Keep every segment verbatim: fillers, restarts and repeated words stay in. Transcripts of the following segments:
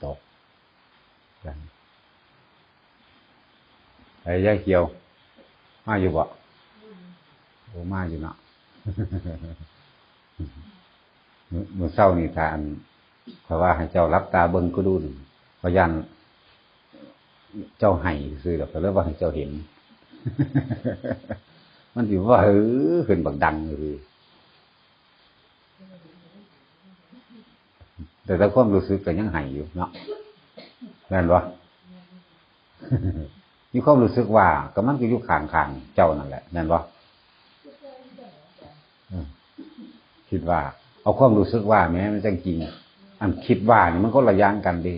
ตกกัน ไอ้ยายเขียว มาอยู่บ่? โอ้ มาอยู่เนาะ มื้อ มื้อเช้านี่ถ้าอัน ข้อยว่าให้เจ้าหลับตาเบิ่งก็ดูนี่ ข้อยย่านเจ้าไห้ซื่อดอก ก็เลยว่าให้เจ้าเห็น มันสิว่า เออ ขึ้นบักดังอยู่ซื่อ แต่ แต่ความรู้สึกก็ยังไห้อยู่เนาะ แม่นบ่? มีความรู้สึกว่า ก็มันก็อยู่ข้างๆ เจ้านั่นแหละ แม่นบ่? เออ คิดว่า เอาความรู้สึกว่าแหม มันจั่งจริง อันคิดว่านี่มันคนละอย่างกันเด้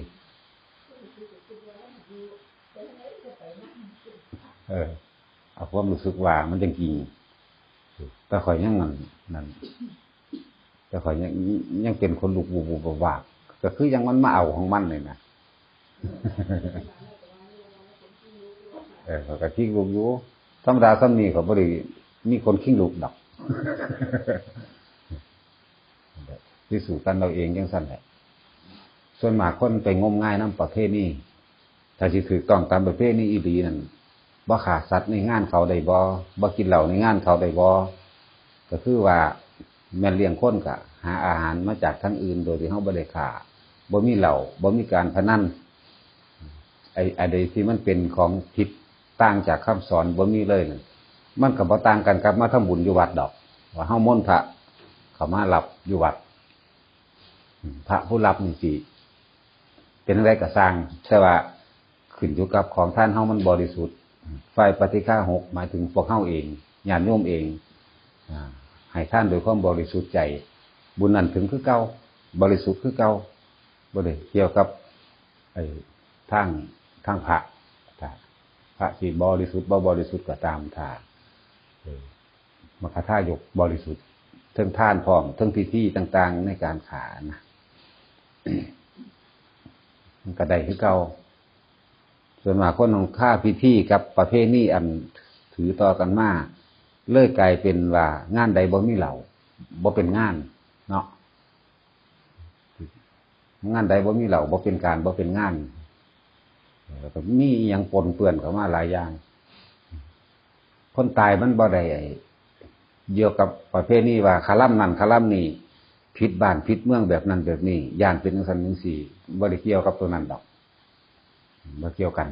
เออ เอาความรู้สึกว่ามันจั่งจริง แต่ข้อยยังนั่น นั่น แต่ข้อยยัง ยังเป็นคนลุกบูบๆบาบๆ ก็คือยังมันมาเอาของมันนี่นะ เออ ข้อยก็ขี้ลุกอยู่ ธรรมดาส่ำนี้ข้อยบ่ได้มีคนขี้ลุกดอก พิสูจน์กันเอาเองจั่งซั้นแหละ ส่วนมากคนไปงมงายนำประเพณี ถ้าสิถูกต้องตามประเพณีอีหลีนั่น บ่ฆ่าสัตว์ในงานเขาได้บ่ บ่กินเหล้าในงานเขาได้บ่ ก็คือว่าแม่นเลี้ยงคนก็หาอาหารมาจากทางอื่นโดยที่เฮาบ่ได้ฆ่า บ่มีเหล้า บ่มีการพนัน ไอ้ อันใดที่มันเป็นของผิดต่างจากคำสอนบ่มีเลยนั่น มันก็บ่ต่างกันกับมาทำบุญอยู่วัดดอก ว่าเฮามนต์พระเข้ามารับอยู่วัด พระผู้รับนี่สิเป็นจั่งใดก็ซ่าง แต่ว่าขึ้นอยู่กับของทานเฮามันบริสุทธิ์ ฝ่ายปาฏิฆาหก หมายถึงพวกเฮาเอง ญาติโยมเอง อ่า ให้ทานโดยความบริสุทธิ์ใจ บุญนั้นถึงคือเก่า บริสุทธิ์คือเก่า บ่ได้เกี่ยวกับไอ้ทาง ทางพระ ถ้าพระสิบริสุทธิ์บ่บริสุทธิ์ก็ตาม ถ้า เออ มัคคทายกบริสุทธิ์ เทิงทานพร้อม เทิงพิธีต่างๆ ในการฆ่านะ มันก็ได้คือเก่า ส่วนมากคนของฆ่าพิธีกับประเพณีอันถือต่อกันมา เลยกลายเป็นว่างานใดบ่มีเหล้า บ่เป็นงานเนาะ งานใดบ่มีเหล้า บ่เป็นการ บ่เป็นงาน แล้วก็มีอิหยังปนเปื้อนเข้ามาหลายอย่าง คนตายมันบ่ได้เกี่ยวกับประเพณีว่าคารำนั่นคารำนี่ ผิดบ้านผิดเมืองแบบนั้นแบบนี้ ย้านเป็นจั่งซั้นจั่งซี้ บ่ได้เกี่ยวกับตัวนั้นดอก บ่เกี่ยวกัน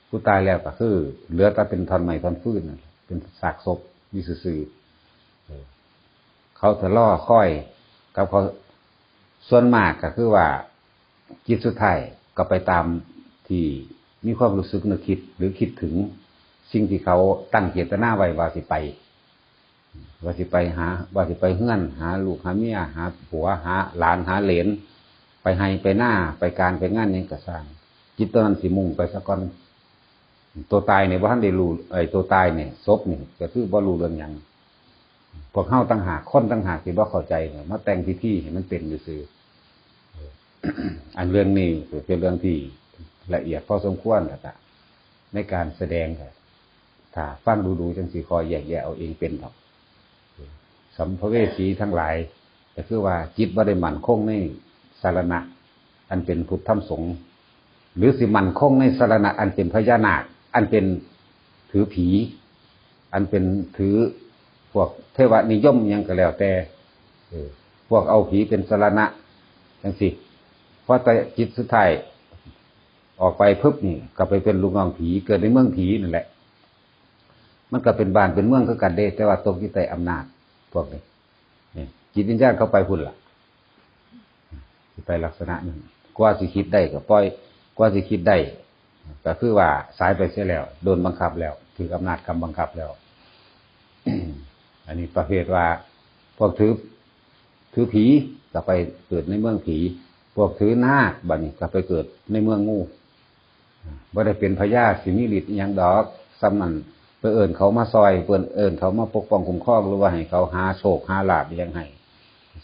ผู้ตายแล้วก็คือเหลือแต่เป็นท่อนไม้ท่อนฟืนนั่นแหละ เป็นซากศพอยู่ซื่อๆ เออ เขาจะรอคอยกับเขา ส่วนมากก็คือว่า จิตสุดท้ายก็ไปตามที่มีความรู้สึกนึกคิด หรือคิดถึงสิ่งที่เขาตั้งเจตนาไว้ว่าสิไป ว่าสิไปหา ว่าสิไปเฮือน หาลูกหาเมีย หาผัว หาหลาน หาเหลน ไปไฮ่ไปนา ไปการไปงานหยังก็ซ่าง จิตตัวนั้นสิมุ่งไปซะก่อน ตัวตายเนี่ยบ่ทันได้รู้ ไอ้ตัวตายเนี่ย ศพนี่ก็คือบ่รู้เรื่องหยัง พวกเฮาต่างหาก คนต่างหากที่บ่เข้าใจเนี่ย มาแต่งพิธีให้มันเป็นซื่อๆ อันเรื่องนี้เป็นเรื่องที่ละเอียดพอสมควร แล้วก็ในการแสดงก็ ถ้าฟังดูๆ จั่งสิค่อยแยกแยะเอาเองเป็นดอก สัมภเวสีทั้งหลาย ก็คือว่าจิตบ่ได้มั่นคงในสรณะอันเป็นพุทธธรรมสงฆ์ หรือสิมั่นคงในสรณะอันเป็นพญานาค อันเป็นถือผี อันเป็นถือพวกเทวนิยมหยังก็แล้วแต่ เออ พวกเอาผีเป็นสรณะจั่งซี้ พอแต่จิตสุดท้ายออกไปปุ๊บนี่ ก็ไปเป็นลูกน้องผี เกิดในเมืองผีนั่นแหละ มันก็เป็นบ้านเป็นเมืองคือกันเด้ แต่ว่าตกอยู่ใต้อำนาจพวกนี้ นี่ จิตวิญญาณเขาไปพุ้นล่ะ สิไปลักษณะนั้น กว่าสิคิดได้ก็ปล่อย กว่าสิคิดได้ ก็คือว่าสายไปเสียแล้ว โดนบังคับแล้ว ถืออำนาจกรรมบังคับแล้ว อันนี้ประเภทว่า พวกถือ ถือผีก็ไปเกิดในเมืองผี พวกถือนาคบัดนี้ก็ไปเกิดในเมืองงู บ่ได้เป็นพญาสิมีฤทธิ์อิหยังดอก ส่ำนั้นไปเอิ้นเขามาซอย เปิ้นเอิ้นเขามาปกป้องคุ้มครอง หรือว่าให้เขาหาโชคหาลาภอิหยังให้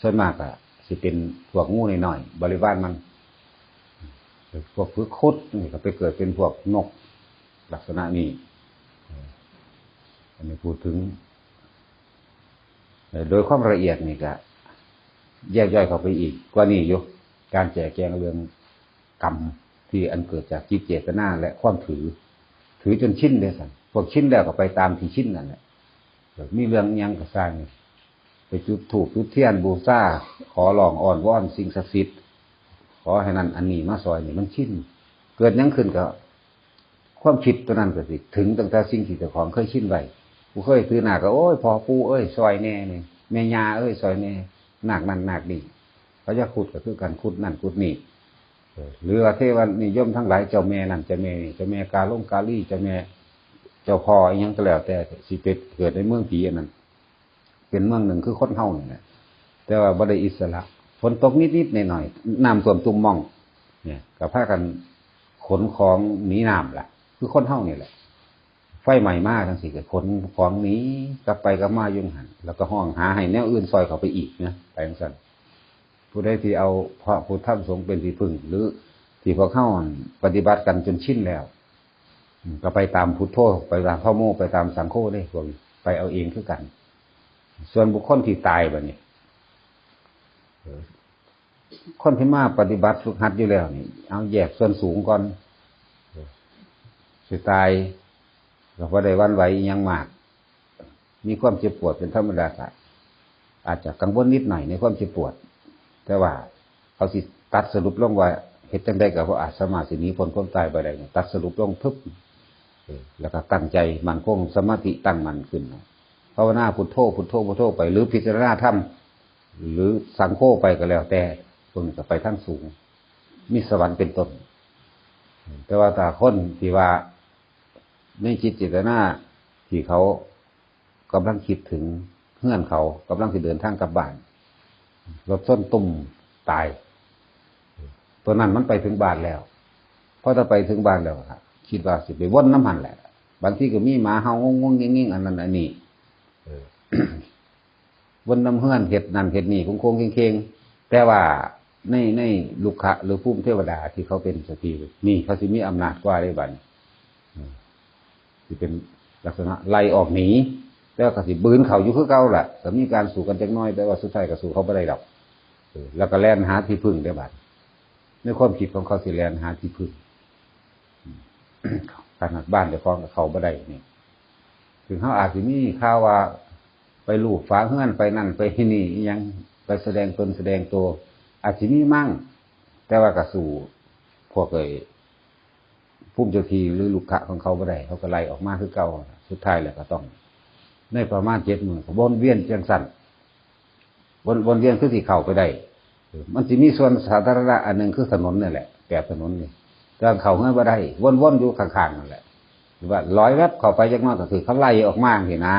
ส่วนมากก็สิเป็นพวกงูน้อยๆ บริวารมัน พวกฝึกขุดนี่ก็ไปเกิดเป็นพวกนกลักษณะนี้ อันนี้พูดถึง เอ่อ โดยความละเอียดนี่ก็แยกย่อยเข้าไปอีกกว่านี้อยู่ การแจกแจงเรื่อง กรรมที่อันเกิดจากจิตเจตนาและความถือ ถือจนชินเด้ซั่น พวกชินแล้วก็ไปตามที่ชินนั่นแหละ มีเรื่องอิหยังก็ซ่าง ไปจุดธูปจุดเทียนบูชา ขอร้องอ้อนวอนสิ่งศักดิ์สิทธิ์ ขอให้นั่นอันนี้มาซอยนี่ มันชิน เกิดหยังขึ้นก็ ความคิดตัวนั้นก็สิถึงตั้งแต่สิ่งที่เจ้าของเคยชินไว้ ผู้เคยถือนาคก็ โอ้ย พ่อปู่เอ้ย ซอยแหน่นี่ แม่ย่าเอ้ย ซอยแหน่ นาคนั่นนาคนี่ พญาครุฑก็คือกัน ครุฑนั่นครุฑนี่ เออ หรือว่าเทวนิยมทั้งหลาย เจ้าแม่นั่นเจ้าแม่นี่ เจ้าแม่กาลงกาลี เจ้าแม่ เจ้าพ่ออิหยังก็แล้วแต่ สิไปเกิดในเมืองผีอันนั้น เป็นเมืองหนึ่งคือคนเฮานี่แหละ แต่ว่าบ่ได้อิสระ ฝนตกนิดๆหน่อยๆ น้ำท่วมตุ่มม่อง เนี่ย ก็พากันขนของหนีน้ำล่ะ คือคนเฮานี่แหละ ไฟไหม้มาจังซี่ก็ขนของหนี กลับไปกลับมาอยู่หั่น แล้วก็ฮ้องหาให้แนวอื่นซอยเข้าไปอีกนะ ไปจังซั่น ผู้ใดที่เอาพระพุทธธรรมสงฆ์เป็นที่พึ่ง หรือที่พวกเฮาปฏิบัติกันจนชินแล้ว อืม ก็ไปตามพุทโธ ไปตามธัมโม ไปตามสังโฆเด้ พวกนี้ไปเอาเองคือกัน ส่วนบุคคลที่ตายบัดนี้ เออ คนที่มาปฏิบัติฝึกหัดอยู่แล้วนี่ เอาแยกส่วนสูงก่อน เออ สิตายก็บ่ได้หวั่นไหวอิหยังมาก มีความเจ็บปวดเป็นธรรมดา ก็อาจจะกังวลนิดหน่อยในความเจ็บปวด แต่ว่าเขาสิตัดสรุปลงว่าเฮ็ดจั่งใดก็บ่อาจสามารถสิหนีพ้นความตายไปได้ ตัดสรุปลงพึบ เออ แล้วก็ตั้งใจมั่นคง สมาธิตั้งมั่นขึ้น ภาวนาพุทโธ พุทโธ พุทโธไป หรือพิจารณาธรรม หรือสังโฆไปก็แล้วแต่ พวกนี้ก็ไปทางสูง มีสวรรค์เป็นต้น แต่ว่าถ้าคนที่ว่าในจิตเจตนาที่เขากำลังคิดถึงเฮือนเขา กำลังสิเดินทางกลับบ้าน รถชนตุ้มตาย ตัวนั้นมันไปถึงบ้านแล้ว พอถ้าไปถึงบ้านแล้วอะ คิดว่าสิไปวนนำหั่นแหละ บางทีก็มีหมาเห่างงๆงิ่งๆ อันนั้นอันนี้ เออ วนนำเฮือน เฮ็ดนั่นเฮ็ดนี่ โค้งๆเค้งๆ แต่ว่าใน ในรุกขะหรือภูมิเทวดาที่เขาเป็นเจ้าที่นี่ เขาสิมีอำนาจกว่าเด้บัดนี้ อืม สิเป็นลักษณะไล่ออกหนี แต่ว่าก็สิบืนเข้าอยู่คือเก่าล่ะ ก็มีการสู้กันจักหน่อย แต่ว่าสุดท้ายก็สู้เขาบ่ได้ดอก เออ แล้วก็แล่นหาที่พึ่งเด้บัด ในความคิดของเขาสิแล่นหาที่พึ่ง อืม ขนาดบ้านเจ้าของก็เข้าบ่ได้นี่ ถึงเขาอาจสิมีข่าวว่าไปลูบฝาเฮือน ไปนั่นไปนี่อิหยัง ไปแสดงตนแสดงตัว อาจสิมีมั่ง แต่ว่าก็สู้พวกไอ้ภูมิเจ้าที่หรือรุกขะของเขาบ่ได้ เขาก็ไล่ออกมาคือเก่า สุดท้ายแล้วก็ต้อง ในประมาณเจ็ดมื้อก็วนเวียนจั่งซั่น วน วนเวียนคือสิเข้าไปได้ มันสิมีส่วนสาธารณะอันหนึ่งคือถนนนี่แหละ แปดถนนนี่ แต่เข้าเฮือนบ่ได้ วนๆอยู่ข้างๆนั่นแหละ หรือว่าลอยแวบเข้าไปจักหน่อยก็ถืกเขาไล่ออกมาจั่งซี้นะ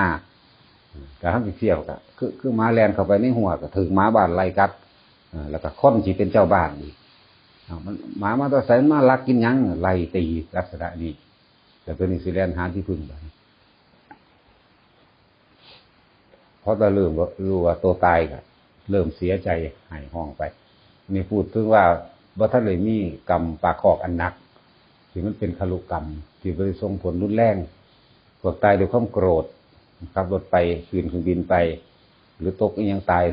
ก็เฮาสิเที่ยวก็คือ คือหมาแล่นเข้าไปในฮั้วก็ถืกหมาบ้านไล่กัด อ่า แล้วก็คนสิเป็นเจ้าบ้านอีก อ้าว มัน หมามาแต่ไส มันมาลักกินหยัง ไล่ตีลักษณะนี้ แต่ตัวนี้สิแล่นหาที่พึ่งบัดนี้ พอแต่เริ่มรู้ว่าตัวตายก็เริ่มเสียใจไห้ฮ้องไป นี่พูดถึงว่าบ่ทันได้มีกรรมปากคอกอันหนัก ที่มันเป็นคารุกรรม ที่บ่ได้ส่งผลรุนแรง พวกตายด้วยความโกรธ ขับรถไป ขึ้นเครื่องบินไป หรือตกอิหยังตาย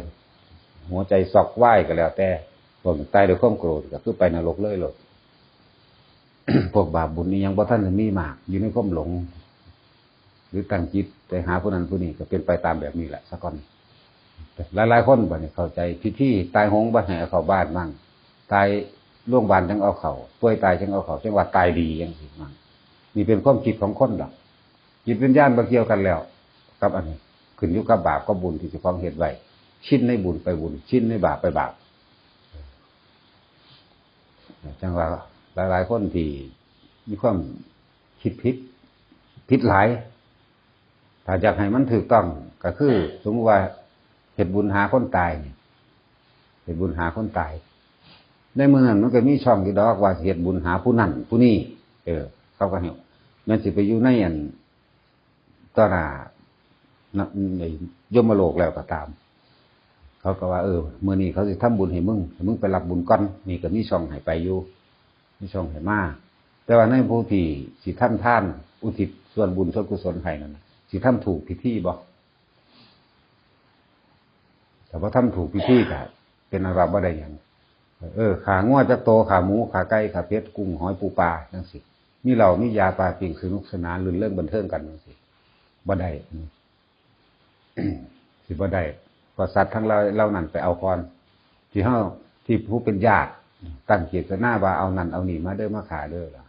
หัวใจช็อกวายก็แล้วแต่ พวกตายด้วยความโกรธก็คือไปนรกเลยโลด พวกบาปบุญอิหยังบ่ทันได้มีมาก อยู่ในความหลง หรือตั้งจิตไปหาผู้นั้นผู้นี้ ก็เป็นไปตามแบบนี้แหละซะก่อน หลายๆคนบัดนี้เข้าใจพิธีตายโหงบ่ให้เอาเข้าบ้านมั่ง ตายโรงพยาบาลจั่งเอาเข้า ป่วยตายจั่งเอาเข้า จั่งว่าตายดีจั่งซี้มั่ง นี่เป็นความคิดของคนดอก จิตวิญญาณบ่เกี่ยวกันแล้ว กับอันนี้ ขึ้นอยู่กับบาปกับบุญที่เจ้าของเฮ็ดไว้ ชินในบุญไปบุญ ชินในบาปไปบาป จั่งว่าหลายๆคนที่มีความคิดผิด ผิดหลาย ถ้าอยากให้มันถูกต้องก็คือ สมมุติว่าเฮ็ดบุญหาคนตายนี่ เฮ็ดบุญหาคนตาย ในมื้อนั้นมันก็มีช่องอยู่ดอกว่าสิเฮ็ดบุญหาผู้นั้นผู้นี้ เออ เขาก็ให้ แม่นสิไปอยู่ในอัน ต่อหน้านะ ในยมโลกแล้วก็ตาม เขาก็ว่า เออ มื้อนี้เขาสิทำบุญให้มึง ให้มึงไปรับบุญก่อน นี่ก็มีช่องให้ไปอยู่ มีช่องให้มา แต่ว่าในผู้ที่สิทำทาน อุทิศส่วนบุญส่วนกุศลให้นั่นน่ะ สิทำถูกพิธีบ่ ถ้าบ่ทำถูกพิธีก็เป็นอันว่าบ่ได้หยัง เออ ขางัวจักโต ขาหมู ขาไก่ ขาเป็ด กุ้ง หอย ปู ปลา จั่งซี้ มีเหล้า มียา ปาร์ตี้ สนุกสนาน รื่นเริงบันเทิงกัน จั่งซี้ บ่ได้ สิบ่ได้ เพราะสัตว์ทั้งหลายเหล่านั้นไปเอาก่อน ที่เฮา ที่ผู้เป็นญาติ ตั้งเจตนาว่าเอานั่นเอานี่มาเด้อ มาฆ่าเด้อ แล้ว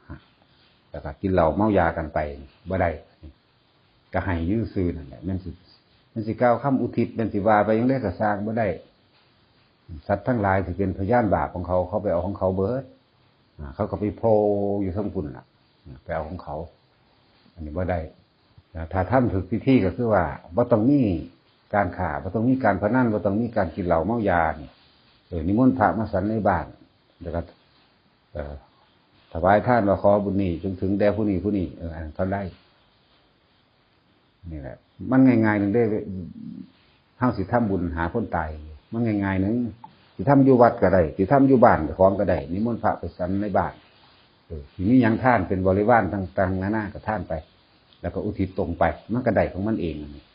แล้วก็กินเหล้าเมายากันไป บ่ได้ ก็ให้อยู่ซื่อนั่นแหละ แม่นสิ แม่นสิกล่าวคำอุทิศ แม่นสิว่าไปจั่งใดก็ซ่าง บ่ได้ สัตว์ทั้งหลายที่เป็นพยานบาปของเขา เขาไปเอาของเขาเบิด อ่า เขาก็ไปโผล่อยู่เทิงพุ้นล่ะ อ่า ไปเอาของเขา อันนี้บ่ได้ อ่า ถ้าทำถูกพิธีก็คือว่าบ่ต้องมีการฆ่า บ่ต้องมีการพนัน บ่ต้องมีการกินเหล้าเมายานี่ เออ นิมนต์พระมาฉันในบ้าน แล้วก็ เอ่อ ถวายทานว่าขอบุญนี้จงถึงแด่ผู้นี้ผู้นี้ เออ อันนั้นทำได้ นี่แหละ มันง่ายๆหนึ่งเด้ เฮาสิทำบุญหาคนตาย มันง่ายๆหนึ่ง สิทำอยู่วัดก็ได้ สิทำอยู่บ้านเจ้าของก็ได้ นิมนต์พระไปฉันในบ้าน เออ สิมีหยังทานเป็นบริวารต่างๆนานาก็ทานไป แล้วก็อุทิศตรงไป มันก็ได้ของมันเองนั่นแหละ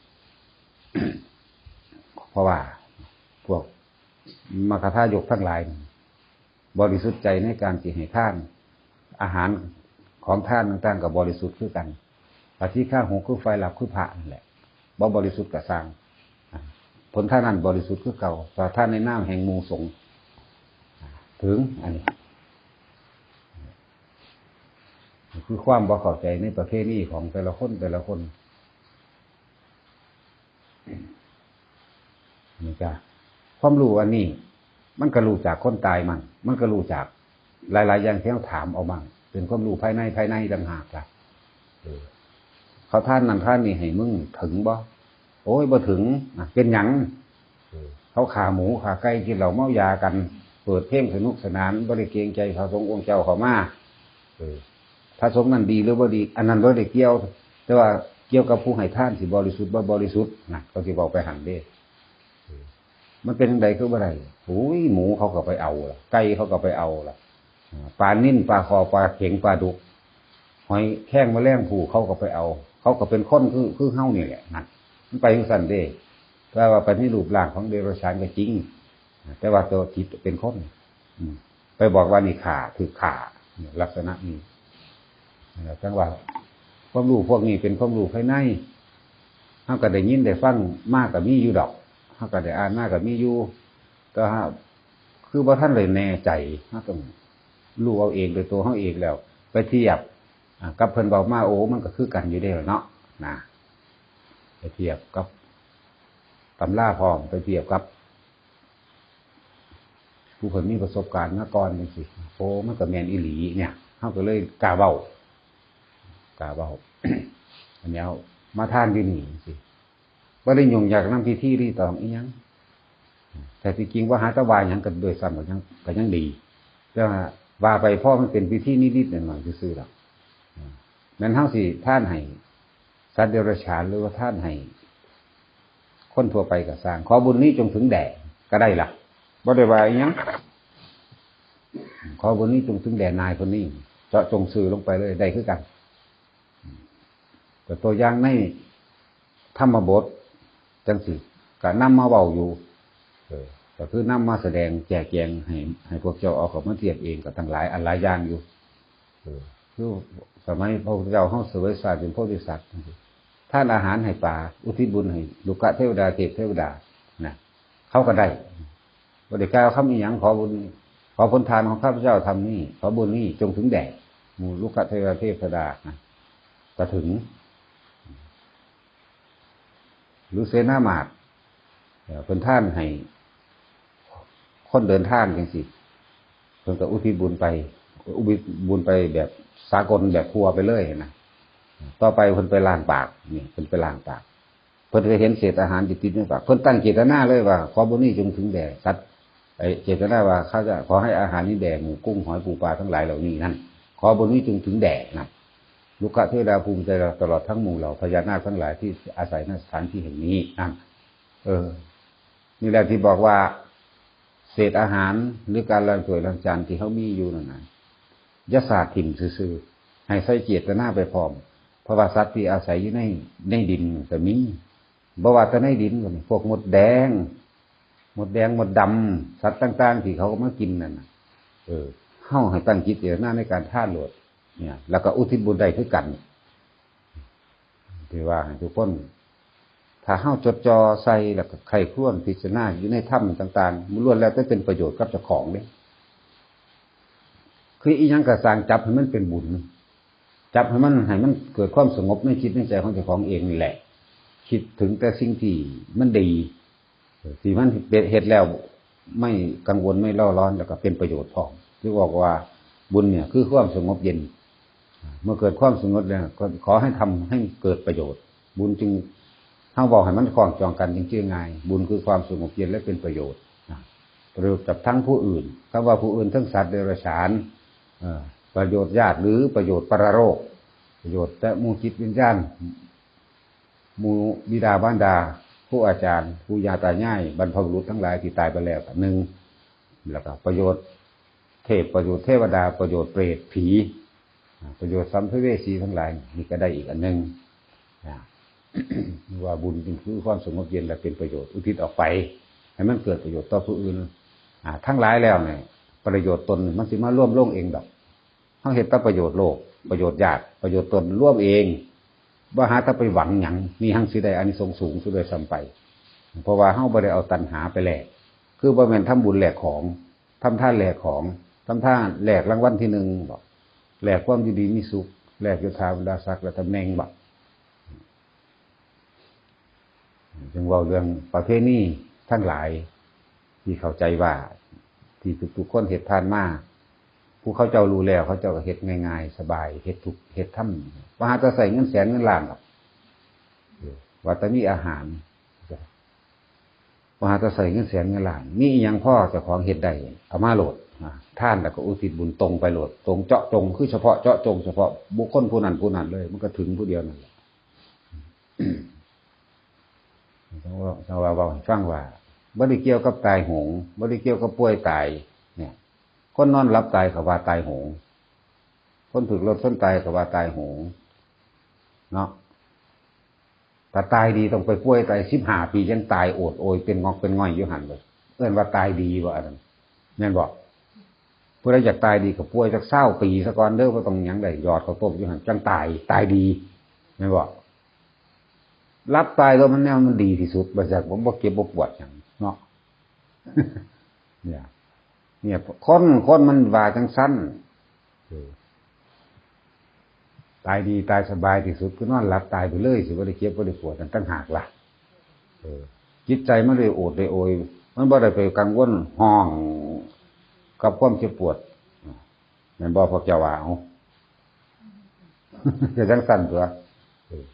เพราะว่าพวกมัคคทายกทั้งหลายนี่ บริสุทธิ์ใจในการสิให้ทาน อาหารของทานต่างๆก็บริสุทธิ์คือกัน ปฏิฆาหกคือฝ่ายลับคือพระนั่นแหละ บ่บริสุทธิ์ก็ซ่าง อ่า ผลทานนั้นบริสุทธิ์คือเก่า แต่ทานในนามแห่งหมู่สงฆ์ อ่า ถึงอันนี้ คือความบ่เข้าใจในประเพณีของแต่ละคนแต่ละคน นี่จ้ะ ความรู้อันนี้ มันก็รู้จากคนตายมั่ง มันก็รู้จากหลายๆอย่างที่เราถามเอามั่ง เป็นความรู้ภายใน ภายในต่างหากล่ะ เออ เขาทานนั่นทานนี่ให้มึงถึงบ่ โอ้ย บ่ถึง อ่ะ เป็นหยัง เออ เขาฆ่าหมูฆ่าไก่ กินเหล้าเมายากัน เปิดเพลงสนุกสนาน บ่ได้เกรงใจพระสงฆ์องค์เจ้าเข้ามา เออ พระสงฆ์นั่นดีหรือบ่ดี อันนั้นบ่ได้เกี่ยว แต่ว่าเกี่ยวกับผู้ให้ทานสิบริสุทธิ์บ่บริสุทธิ์นะ เขาสิเว้าไปหั่นเด้ เออ มันเป็นจั่งใดคือบ่ได้ โอ้ย หมูเขาก็ไปเอาล่ะ ไก่เขาก็ไปเอาล่ะ อ่า ปลานิล ปลาข่อ ปลาเข็ง ปลาดุก หอยแครงแมลงภู่ เขาก็ไปเอา เขาก็เป็นคนคือ คือเฮานี่แหละนะ มันไปจั่งซั้นเด้ แต่ว่าไปในรูปร่างของเดรัจฉานก็จริง แต่ว่าตัวจิตเป็นคน อืม ไปบอกว่านี่ฆ่า ถืกฆ่า เนี่ย ลักษณะนี้ เอ่อ จั่งว่า ความรู้พวกนี้เป็นความรู้ภายใน เฮาก็ได้ยินได้ฟังมาก็มีอยู่ดอก เฮาก็ได้อ่านมาก็มีอยู่ แต่ว่าคือบ่ทันได้แน่ใจ เฮาต้องรู้เอาเองโดยตัวเฮาเองแล้ว ไปเทียบ อ่า กับเพิ่นเว้ามา โอ้ มันก็คือกันอยู่เด้ล่ะเนาะ นะ ไปเทียบกับตำราพร้อม ไปเทียบกับ ผู้เพิ่นมีประสบการณ์มาก่อนจั่งซี้ โอ้ มันก็แม่นอีหลีเนี่ย เฮาก็เลยกล้าเว้า กล้าเว้า อันนี้เอามาทานอยู่นี่จั่งซี้ บ่ได้ยุ่งยากนำพิธีรีตองอีหยัง แต่ที่จริงว่าหาแต่ว่าหยังกันโดยซ้ำก็ยัง ก็ยังดี แต่ว่า ว่าไปพอมันเป็นพิธีนิดๆหน่อยๆซื่อๆดอก แม่นเฮาสิทานให้สัตว์เดรัจฉาน หรือว่าทานให้คนทั่วไปก็ซ่าง ขอบุญนี้จงถึงแด่ ก็ได้ล่ะ บ่ได้ว่าอีหยัง ขอบุญนี้จงถึงแด่นายคนนี้ เจาะจงซื่อลงไปเลย ได้คือกัน แต่ตัวอย่างในธรรมบทจั่งซี้ ก็นำมาเว้าอยู่ เออ ก็คือนำมาแสดงแจกแจงให้ ให้พวกเจ้าเอาเข้ามาเทียบเอง ก็ตั้งหลายอันหลายอย่างอยู่ เออ คือสมัยพระพุทธเจ้าเฮาเสวยชาติเป็นโพธิสัตว์จั่งซี้ ทานอาหารให้ปลา อุทิศบุญให้รุกขเทวดา เทพเทวดา นะ เขาก็ได้ บ่ได้กล่าวคำอีหยัง ขอบุญ ขอผลทานของข้าพเจ้าทำนี้ ขอบุญนี้จงถึงแด่หมู่รุกขเทวดา เทพเทวดา นะ ก็ถึง หรือเสนามาตย์ เอ่อ เพิ่นทานให้คนเดินทางจั่งซี้ เพิ่นก็อุทิศบุญไป อุทิศบุญไปแบบสากลแบบทั่วไปเลยนะ ต่อไปเพิ่นไปล้างปาก นี่ เพิ่นไปล้างปาก เพิ่นไปเห็นเศษอาหารอยู่ติดในปาก เพิ่นตั้งเจตนาเลยว่า ขอบุญนี้จงถึงแด่สัตว์ ไอ้เจตนาว่า ข้าจะขอให้อาหารนี้แด่หมู่กุ้งหอยปูปลาทั้งหลายเหล่านี้นั่น ขอบุญนี้จงถึงแด่นั่น รุกขเทวดาภูมิใจเราตลอดทั้งหมู่เหล่าพญานาคทั้งหลายที่อาศัยณสถานที่แห่งนี้นั่น เออ นี่แหละที่บอกว่า เศษอาหารหรือการล้างถ้วยล้างจานที่เขามีอยู่นั่นนะ อย่าสาดถิ่มซื่อๆ ให้ใส่เจตนาไปพร้อม เพราะว่าสัตว์ที่อาศัยอยู่ใน ในดินก็มี บ่ว่าแต่ในดินก็มี พวกมดแดง มดแดงมดดำ สัตว์ต่างๆ ที่เขามากินนั่นน่ะ เออ เฮาให้ตั้งจิตเจตนาในการทานโลด เนี่ย แล้วก็อุทิศบุญได้คือกัน ที่ว่าให้ทุกคน ถ้าเฮาจดจ่อใส่แล้วก็ใคร่ครวญพิจารณาอยู่ในธรรมต่างๆ มันล้วนแล้วแต่เป็นประโยชน์กับเจ้าของเด้ คืออีหยังก็สร้างจับให้มันเป็นบุญ จับให้มัน ให้มันเกิดความสงบในจิตในใจของเจ้าของเองนี่แหละ คิดถึงแต่สิ่งที่มันดี ที่มันเป็น เฮ็ดแล้วไม่กังวลไม่เร่าร้อน แล้วก็เป็นประโยชน์พร้อม ที่บอกว่าบุญเนี่ยคือความสงบเย็น เมื่อเกิดความสงบแล้วก็ขอให้ทำให้เกิดประโยชน์ บุญจึง เฮาเว้าให้มันคล้องจองกันจึงชื่อง่าย บุญคือความสงบเย็นและเป็นประโยชน์นะ ประโยชน์กับทั้งผู้อื่น คำว่าผู้อื่นทั้งสัตว์เดรัจฉาน เอ่อ ประโยชน์ญาติหรือประโยชน์ปรโลก ประโยชน์แต่หมู่จิตวิญญาณ หมู่บิดามารดา ครูอาจารย์ ปู่ย่าตายาย บรรพบุรุษทั้งหลายที่ตายไปแล้วก็หนึ่ง แล้วก็ประโยชน์เทพ ประโยชน์เทวดา ประโยชน์เปรตผี อ่า ประโยชน์สัมภเวสีทั้งหลาย นี่ก็ได้อีกอันหนึ่ง อ่า ว่าบุญจึงคือความสงบเย็นและเป็นประโยชน์ อุทิศออกไป ให้มันเกิดประโยชน์ต่อผู้อื่น อ่า ทั้งหลายแล้วเนี่ย ประโยชน์ตนมันสิมาร่วมลงเองดอก เฮาเฮ็ดแต่ประโยชน์โลก ประโยชน์ญาติ ประโยชน์ตนร่วมเอง บ่หาแต่ไปหวังหยัง มีหังสิได้อานิสงส์สูงสุดด้วยซ้ำไป เพราะว่าเฮาบ่ได้เอาตัณหาไปแลก คือบ่แม่นทำบุญแลกของ ทำทานแลกของ ทำทานแลกรางวัลที่หนึ่งบ่ แลกความอยู่ดีมีสุข แลกยศถาบรรดาศักดิ์และตำแหน่งบ่ จึงเว้าเรื่องประเพณีทั้งหลาย ที่เข้าใจว่า ที่ทุกๆคนเฮ็ดผ่านมา ผู้เขาเจ้ารู้แล้ว เขาเจ้าก็เฮ็ดง่ายๆ สบาย เฮ็ดทุก เฮ็ดทำ บ่หาแต่ใช้เงินแสนเงินล้านดอก เออ ว่าแต่มีอาหาร บ่หาแต่ใช้เงินแสนเงินล้าน มีอิหยังพอเจ้าของเฮ็ดได้ เอามาโลด อ่า ทานแล้วก็อุทิศบุญตรงไปโลด ตรงเจาะจง คือเฉพาะเจาะจง เฉพาะบุคคลผู้นั้นผู้นั้นเลย มันก็ถึงผู้เดียวนั่นแหละ จั่งว่า จั่งว่าเว้าให้ฟังว่า บ่ได้เกี่ยวกับตายโหง บ่ได้เกี่ยวกับป่วยตาย เนี่ย คนนอนหลับตายเขาว่าตายโหง คนถูกรถชนตายเขาว่าตายโหง เนาะ ถ้าตายดีต้องไปป่วยตายสิบห้าปี ยังตายโอดโอยเป็นงอกเป็นง่อยอยู่หั่นเลย เอิ้นว่าตายดีบ่อันนั้น แม่นบ่ ผู้ใดอยากตายดีก็ป่วยจักซาวปีซะก่อนเด้อ บ่ต้องหยังได้ หยอดข้าวต้มอยู่หั่น จั่งตาย ตายดี แม่นบ่ หลับตายแล้วมันแนวมันดีที่สุด บ่จัก บ่ บ่เจ็บบ่ปวดหยังเนาะ เนี่ย เนี่ย คน คนมันว่าจั่งซั้น เออ ตายดีตายสบายที่สุดคือนอนหลับตายไปเลย สิบ่ได้เจ็บบ่ได้ปวดนั่นต่างหากล่ะ เออ จิตใจมันได้โอดได้โอย มันบ่ได้ไปกังวลฮ้องกับความเจ็บปวด แม่นบ่พวกเจ้าว่า เอ้า ก็จั่งซั้นตั่ว เออ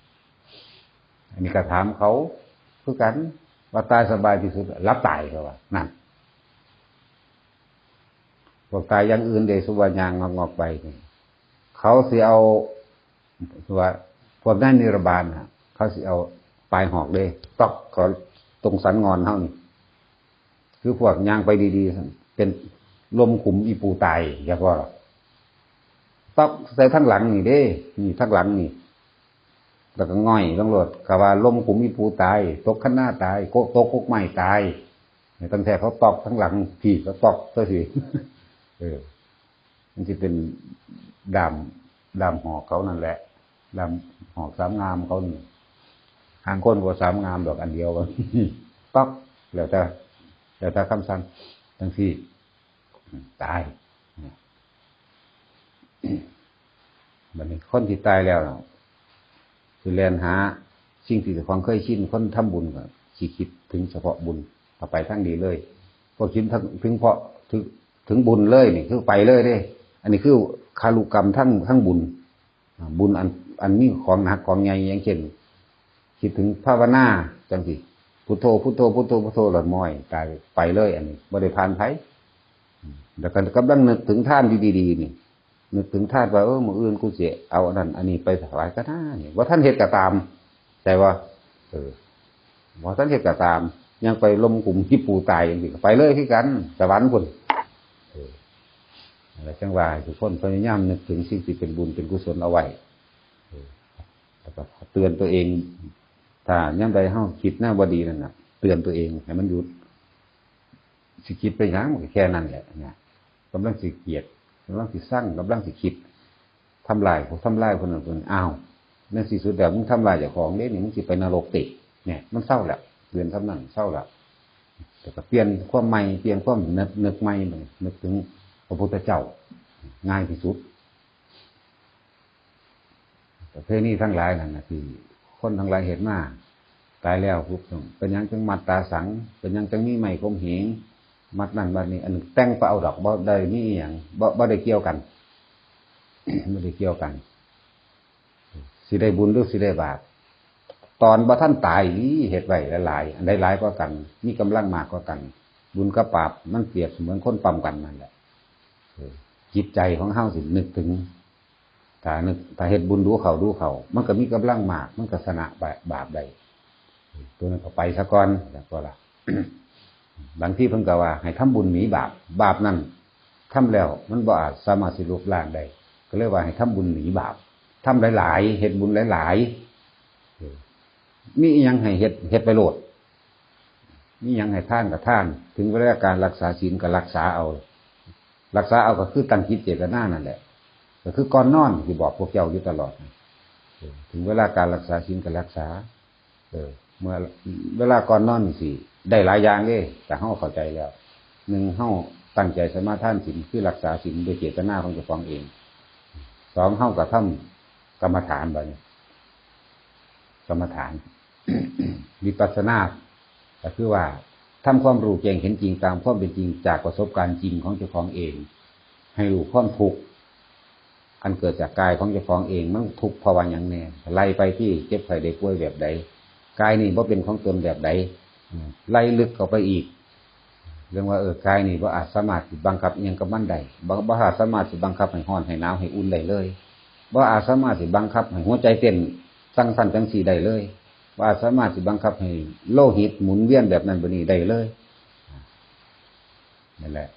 อันนี้ก็ถามเขาคือกัน ว่าตายสบายที่สุด หลับตายเขาว่า นั่น พวกตายอย่างอื่นเด้ สุว่าย่างงอกๆไปนี่ เขาสิเอา ว่าพวกในนิรบานน่ะ เขาสิเอาปลายหอกเด้ ตอกเขาตรงสันงอนเฮานี่ คือพวกย่างไปดีๆ เป็นลมขุมอีปูตาย อย่าพอหรอก ตอกใส่ทั้งหลังนี่เด้ นี่ทั้งหลังนี่ แล้วก็ง่อยลงโลด ก็ว่าลมขุมอีปูตาย ตกคันนาตาย โกะตกกกไม้ตาย ตั้งแต่เขาตอกทั้งหลัง พี่เขาตอกซะสิ เออ มันสิเป็นด้าม ด้ามหอกเขานั่นแหละ ด้ามหอกสามงามเขานี่ หางคนก็สามงามดอกอันเดียว ตอก แล้วแต่ แล้วแต่คำสั่ง จั่งซี้ ตาย บัดนี้คนที่ตายแล้วน่ะ สิแล่นหาสิ่งที่เจ้าของเคยชิน คนทำบุญก็สิคิดถึงเฉพาะบุญ เอาไปทางดีเลย พอคิดถึง ถึงเพราะ ถึง ถึงบุญเลยนี่ คือไปเลยเด้ อันนี้คือคารุกรรมทั้ง ทั้งบุญ อ่า บุญอัน อันมีของหนักของใหญ่ อย่างเช่น คิดถึงภาวนาจั่งซี้ พุทโธ พุทโธ พุทโธ พุทโธ แล้วม้อยตายไปเลย อันนี้บ่ได้ผ่านไผ อืม แล้วก็กำลังนึกถึงทานอยู่ดีๆ นี่ นึกถึงทานว่า เออ มื้ออื่นกูสิเอาอันนั้นอันนี้ไปถวายก็ได้ บ่ทันเฮ็ดก็ตาม แต่ว่า เออ บ่ทันเฮ็ดก็ตาม ยังไปลมขุมขี้ปูตายจั่งซี้ ก็ไปเลยคือกัน สวรรค์พุ้น เออ นั่นแหละ จั่งว่าให้ทุกคนพยายามนึกถึงสิ่งที่เป็นบุญเป็นกุศลเอาไว้ เออ แล้วก็เตือนตัวเอง ถ้ายามใดเฮาคิดแนวบ่ดีนั่นน่ะ เตือนตัวเองให้มันหยุด สิคิดไปหยัง มันก็แค่นั้นแหละเนี่ย กำลังสิเกลียด กำลังสิซัง กำลังสิคิด ทำลายผู้ ทำลายคนนั้นคนนี้ อ้าว ในที่สุดแล้วมึงทำลายเจ้าของเด้นี่ มึงสิไปนรกติ เนี่ย มันเซาแล้ว เปลี่ยนคำนั้น เซาแล้ว แต่ก็เปลี่ยนความใหม่ เปลี่ยนความนึก นึกใหม่ นึกถึงพระพุทธเจ้า ง่ายที่สุด ประเพณีทั้งหลายนั่นน่ะ ที่คนทั้งหลายเฮ็ดมา ตายแล้วปุ๊บ เป็นหยังจึงมัดตาสัง เป็นหยังจึงมีไม้ข่มเหง มัดนั่นมัดนี่ อันแต่งไปเอาดอก บ่ได้มีอิหยัง บ่ บ่ได้เกี่ยวกัน บ่ได้เกี่ยวกัน สิได้บุญหรือสิได้บาป ตอนบ่ทันตายนี่เฮ็ดไว้หลายๆ อันใดหลายกว่ากัน มีกำลังมากกว่ากัน บุญกับบาปมันเปรียบเสมือนคนปั๊มกันนั่นแหละ เออ จิตใจของเฮาสินึกถึง ถ้านึก ถ้าเฮ็ดบุญดูเข้าดูเข้า มันก็มีกำลังมาก มันก็ชนะบาป บาปได้ ตัวนั้นก็ไปซะก่อน แล้วก็ล่ะ บางทีเพิ่นก็ว่าให้ทำบุญหนีบาป บาปนั่นทำแล้วมันบ่อาจสามารถสิลบล้างได้ ก็เลยว่าให้ทำบุญหนีบาป ทำหลายๆ เฮ็ดบุญหลายๆ เออ มีอิหยังให้เฮ็ด เฮ็ดไปโลด มีหยังให้ทานก็ทาน ถึงเวลาการรักษาศีลก็รักษาเอา รักษาเอาก็คือตั้งจิตเจตนานั่นแหละ ก็คือก่อนนอนที่บอกพวกเจ้าอยู่ตลอดนะ เออ ถึงเวลาการรักษาศีลก็รักษา เออ เมื่อเวลาก่อนนอนนี่สิ ได้หลายอย่างเด้ แต่เฮาเข้าใจแล้ว หนึ่ง เฮาตั้งใจสมาทานศีล คือรักษาศีลด้วยเจตนาของเจ้าของเอง สอง เฮากระทำกรรมฐานบัดนี้ กรรมฐาน วิปัสสนา ก็คือว่าทำความรู้แจ้งเห็นจริงตามความเป็นจริงจากประสบการณ์จริงของเจ้าของเอง ให้รู้ความทุกข์ อันเกิดจากกายของเจ้าของเอง มันทุกข์เพราะว่าหยังแน่ ไล่ไปที่เจ็บไข้ได้ป่วยแบบใด กายนี่บ่เป็นของตนแบบใด อืม ไล่ลึกเข้าไปอีก เรื่องว่า เออ กายนี่บ่อาจสามารถสิบังคับอิหยังกับมันได้ บ่ บ่อาจสามารถสิบังคับให้ร้อนให้หนาวให้อุ่นได้เลย บ่อาจสามารถสิบังคับให้หัวใจเต้นจั่งซั่นจั่งซี้ได้เลย บ่อาจสามารถสิบังคับให้โลหิตหมุนเวียนแบบนั้นแบบนี้ได้เลย นั่นแหละ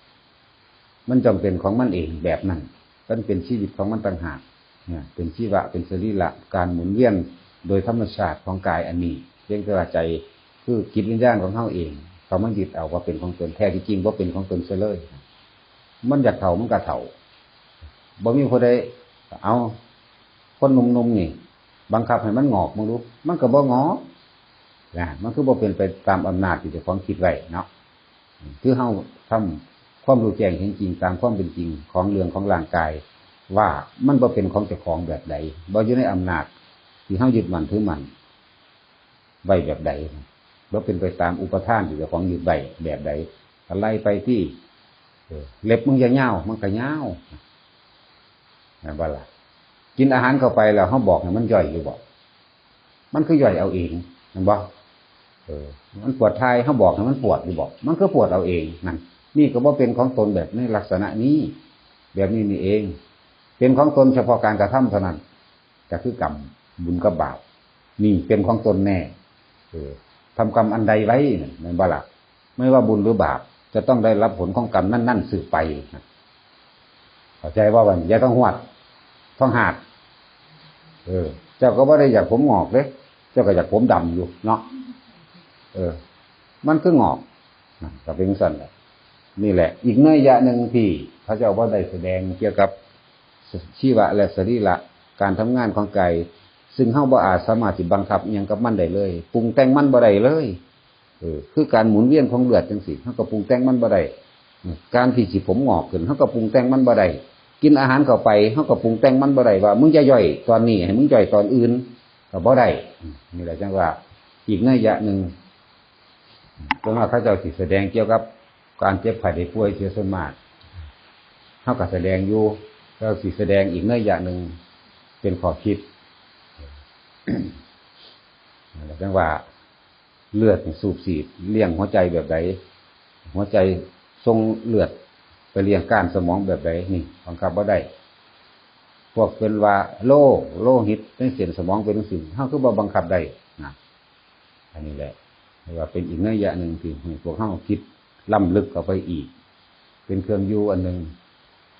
มันจำเป็นของมันเองแบบนั้น มันเป็นชีวิตของมันต่างหาก เนี่ย เป็นชีวะ เป็นสรีระ การหมุนเวียนโดยธรรมชาติของกายอันนี้ เพียงแต่ว่าใจ คือจิตวิญญาณของเฮาเอง เขามายึดเอาว่าเป็นของตน แท้ที่จริงบ่เป็นของตนเสียเลย มันอยากเฒ่ามันก็เฒ่า บ่มีผู้ใด เอา คนหนุ่มๆนี่ บังคับให้มันงอกมึงดู มันก็บ่งอก นะ มันคือบ่เป็นไปตามอำนาจที่เจ้าของคิดไว้เนาะ คือเฮาทำความรู้แจ้งเห็นจริงตามความเป็นจริงของเรื่องของร่างกาย ว่ามันบ่เป็นของเจ้าของแบบใด บ่อยู่ในอำนาจที่เฮายึดมั่นถือมั่นไว้แบบใด บ่เป็นไปตามอุปาทานที่เจ้าของยึดไว้แบบใด ก็ไล่ไปที่ เออ เล็บมึงจะยาว มันก็ยาว แม่นบ่ล่ะ กินอาหารเข้าไปแล้วเฮาบอกให้มันย่อยอยู่บ่ มันคือย่อยเอาเอง แม่นบ่ เออ มันปวดถ่าย เฮาบอกให้มันปวดอยู่บ่ มันคือปวดเอาเอง นั่น นี่ก็บ่เป็นของตนแบบในลักษณะนี้ แบบนี้นี่เอง เป็นของตนเฉพาะการกระทำเท่านั้น ก็คือกรรม บุญกับบาป นี่เป็นของตนแน่ เออ ทำกรรมอันใดไว้ แม่นบ่ล่ะ ไม่ว่าบุญหรือบาป จะต้องได้รับผลของกรรมนั่นๆสืบไป เข้าใจว่าวัน อย่าต้องหวด ต้องหาด เออ เจ้าก็บ่ได้อยากผมงอกเด้ เจ้าก็อยากผมดำอยู่เนาะ เออ มันคืองอก นะ ก็เป็นจั่งซั่นแหละ นี่แหละ อีกนัยยะหนึ่งที่พระเจ้าบ่ได้แสดงเกี่ยวกับชีวะและสรีระ การทำงานของกาย ซึ่งเฮาบ่อาจสามารถสิบังคับอิหยังกับมันได้เลย ปรุงแต่งมันบ่ได้เลย เออ คือการหมุนเวียนของเลือดจั่งซี้ เฮาก็ปรุงแต่งมันบ่ได้ เออ การที่สิผมงอกขึ้น เฮาก็ปรุงแต่งมันบ่ได้ กินอาหารเข้าไป เฮาก็ปรุงแต่งมันบ่ได้ว่า มึงจะย่อยตอนนี้ ให้มึงย่อยตอนอื่น ก็บ่ได้ อืม นี่แหละจั่งว่า อีกนัยยะหนึ่ง ส่วนมากเขาเจ้าสิแสดงเกี่ยวกับการเจ็บไข้ได้ป่วยเสียส่วนมาก เฮาก็แสดงอยู่ แล้วสิแสดงอีกนัยยะหนึ่ง เป็นข้อคิด นั่นแหละจั่งว่า เลือดนี่สูบฉีดเลี้ยงหัวใจแบบใด หัวใจส่งเลือดไปเลี้ยงก้านสมองแบบใด นี่บังคับบ่ได้ พวกเป็นว่าโล โลหิตในเส้นสมองเป็นจั่งซี้ เฮาคือบ่บังคับได้นะ อันนี้แหละ เรียกว่าเป็นอีกนัยยะหนึ่งที่ให้พวกเฮาคิดล้ำลึกเข้าไปอีก เป็นเครื่องอยู่อันหนึ่ง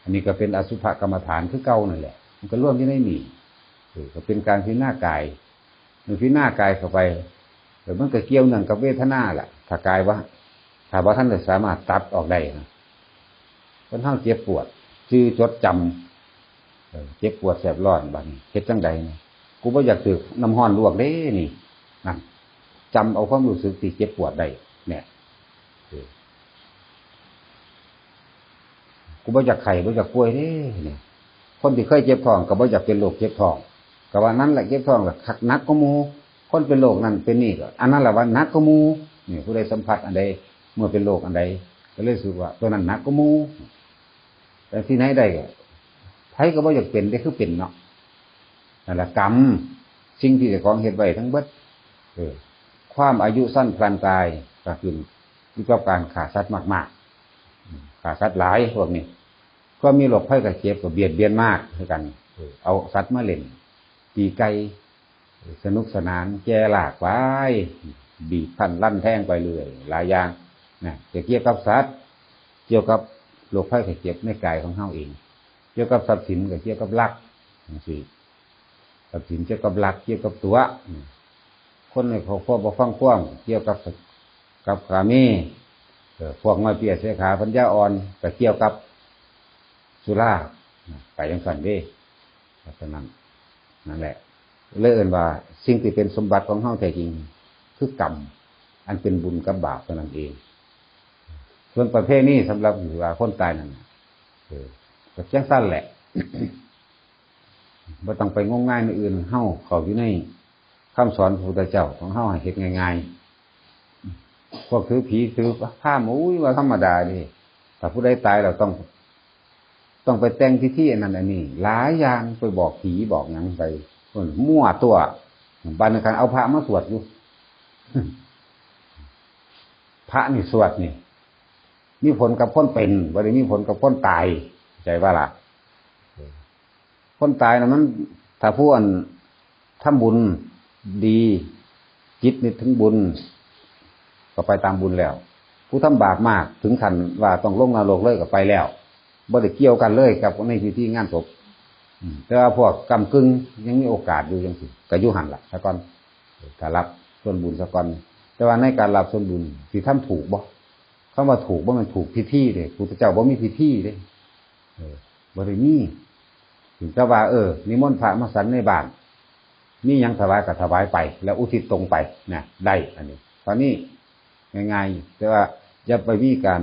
อันนี้ก็เป็นอสุภกรรมฐานคือเก่านั่นแหละ มันก็รวมอยู่ในนี่ เออ ก็เป็นการพิจารณากาย มันพิจารณากายเข้าไป แล้วมันก็เกี่ยวเนื่องกับเวทนาล่ะ ถ้ากายว่า ถ้าบ่ทันได้สามารถตัดออกได้นะ คนเฮาเจ็บปวด จื่อจดจำ เออ เจ็บปวดแสบร้อน บัดนี้เฮ็ดจั่งใดนี่ กูบ่อยากถืกน้ำร้อนลวกเด้นี่ นั่น จำเอาความรู้สึกที่เจ็บปวดได้ เนี่ย เออ กูบ่อยากไข้ บ่อยากป่วยเด้ เนี่ย คนที่เคยเจ็บท้องก็บ่อยากเป็นโรคเจ็บท้อง ก็ว่านั่นแหละเจ็บท้องล่ะคักหนักกว่าหมู่ คนเป็นโรคนั่นเป็นนี่ก็ อันนั้นล่ะว่าหนักกว่าหมู่ นี่ ผู้ใดสัมผัสอันใด เมื่อเป็นโรคอันใด ก็เลยรู้สึกว่าตัวนั้นหนักกว่าหมู่ แต่ที่ไหนได้ก็ ไผก็บ่อยากเป็น ได้คือเป็นเนาะ นั่นล่ะกรรม สิ่งที่เจ้าของเฮ็ดไว้ทั้งเบิด เออ ความอายุสั้นพลันตายก็ขึ้นอยู่กับการฆ่าสัตว์มากๆ อืม ฆ่าสัตว์หลายพวกนี้ ความมีโรคภัยไข้เจ็บก็เบียดเบียนมากคือกัน เออ เอาสัตว์มาเล่น ตีไก่ สนุกสนาน แก่ลากไป บีบพันลั่นแทงไปเรื่อย หลายอย่างนะ จะเกี่ยวกับสัตว์ เกี่ยวกับโรคภัยไข้เจ็บในกายของเฮาเอง เกี่ยวกับทรัพย์สินก็เกี่ยวกับลัก จังซี้ ทรัพย์สินเกี่ยวกับลัก เกี่ยวกับตั๋ว คนในครอบครัวบ่ฟังความ เกี่ยวกับ กับกาเม เอ่อ พวกน้อยเปี้ยเสียขาปัญญาอ่อน ก็เกี่ยวกับสุรา ไปจั่งซั้นเด้ เพราะฉะนั้น นั่นแหละ เลยเอิ้นว่าสิ่งที่เป็นสมบัติของเฮาแท้จริง คือกรรม อันเป็นบุญกับบาปเท่านั้นเอง ส่วนประเพณีสำหรับว่าคนตายนั่นน่ะ เออ ก็จั่งซั้นแหละ บ่ต้องไปงมงายในอื่น เฮาเข้าอยู่ในคำสอนพระพุทธเจ้าของเฮาให้เฮ็ดง่ายๆ พวกถือผีถือพราหมณ์ อุ้ย ว่าธรรมดาเด้ ถ้าผู้ใดตายแล้วต้อง ต้องไปแต่งพิธีอันนั้นอันนี้ หลายอย่าง ไปบอกผีบอกหยังไป มั่วตัว บัดนี้คันเอาพระมาสวดอยู่ พระนี่สวดนี่ มีผลกับคนเป็น บ่ได้มีผลกับคนตาย เข้าใจบ่ล่ะ คนตายน่ะมัน ถ้าผู้อันทำบุญดี จิตนึกถึงบุญ ก็ไปตามบุญแล้ว ผู้ทำบาปมากถึงขั้นว่าต้องลงนรกเลยก็ไปแล้ว บ่ได้เกี่ยวกันเลยกับในพิธีงานศพ อืม แต่ว่าพวกก้ำกึ่งยังมีโอกาสอยู่จั่งซี้ ก็อยู่หั่นล่ะซะก่อน ถ้ารับส่วนบุญซะก่อน แต่ว่าในการรับส่วนบุญ สิทำถูกบ่ คำว่าถูกบ่แม่นถูกพิธีเด้ พุทธเจ้าบ่มีพิธีเด้ เออ บ่ได้มี ถึงแต่ว่า เออ นิมนต์พระมาฉันในบ้าน มีหยังถวายก็ถวายไป แล้วอุทิศตรงไปนะ ได้ อันนี้ ตอนนี้ง่ายๆ แต่ว่าอย่าไปมีการ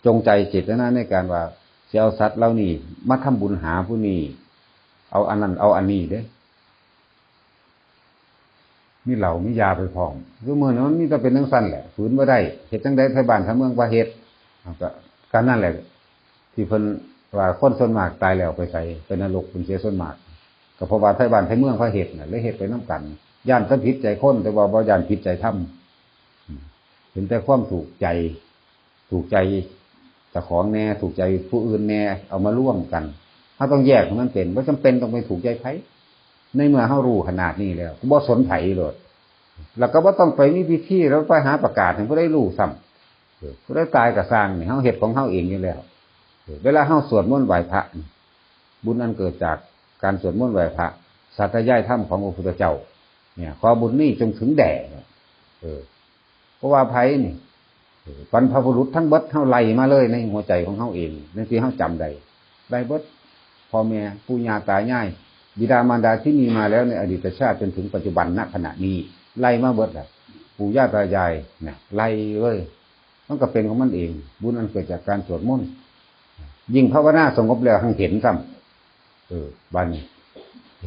จงใจเจตนาในการว่าสิเอาสัตว์เหล่านี้มาทำบุญหาผู้นี้ เอาอันนั้นเอาอันนี้เด้ มีเหล้ามียาไปพร้อม ซุมื้อนี้มันมีแต่เป็นจั่งซั้นแหละ ฝืนบ่ได้ เฮ็ดจั่งใดไทบ้านไทเมืองพาเฮ็ด ก็ ก็นั่นแหละ ที่เพิ่นว่าคนส่วนมากตายแล้วไปไส ไปนรกเพิ่นเสียส่วนมาก ก็เพราะว่าไทบ้านไทเมืองพาเฮ็ดน่ะ เลยเฮ็ดไปนำกัน ย้านแต่ผิดใจคน แต่ว่าบ่ย้านผิดใจธรรม อืม เห็นแต่ความถูกใจ ถูกใจเจ้าของแน่ ถูกใจผู้อื่นแน่ เอามาร่วมกัน เฮาต้องแยกให้มันเป็น บ่จำเป็นต้องไปถูกใจไผ ในเมื่อเฮารู้ขนาดนี้แล้ว บ่สนไผโลด แล้วก็บ่ต้องไปมีพิธี แล้วไปหาประกาศให้ผู้ใดรู้ซ้ำ เออ ผู้ใดตายก็ซ่างนี่ เฮาเฮ็ดของเฮาเองอยู่แล้ว เออ เวลาเฮาสวดมนต์ไหว้พระนี่ บุญอันเกิดจากการสวดมนต์ไหว้พระ สาธยายธรรมของพระพุทธเจ้า เนี่ย ขอบุญนี้จงถึงแด่ เออ เพราะว่าไผนี่ เออ บรรพบุรุษทั้งเบิดเฮาไล่มาเลยในหัวใจของเฮาเอง ในที่เฮาจำได้ ได้เบิด พ่อแม่ ปู่ย่าตายาย บิดามารดาที่มีมาแล้วในอดีตชาติจนถึงปัจจุบันณขณะนี้ ไล่มาเบิดแล้ว ปู่ย่าตายาย เนี่ย ไล่เลย มันก็เป็นของมันเอง บุญอันเกิดจากการสวดมนต์ ยิ่งภาวนาสงบแล้วหังเห็นซ้ำ เออ บัดนี้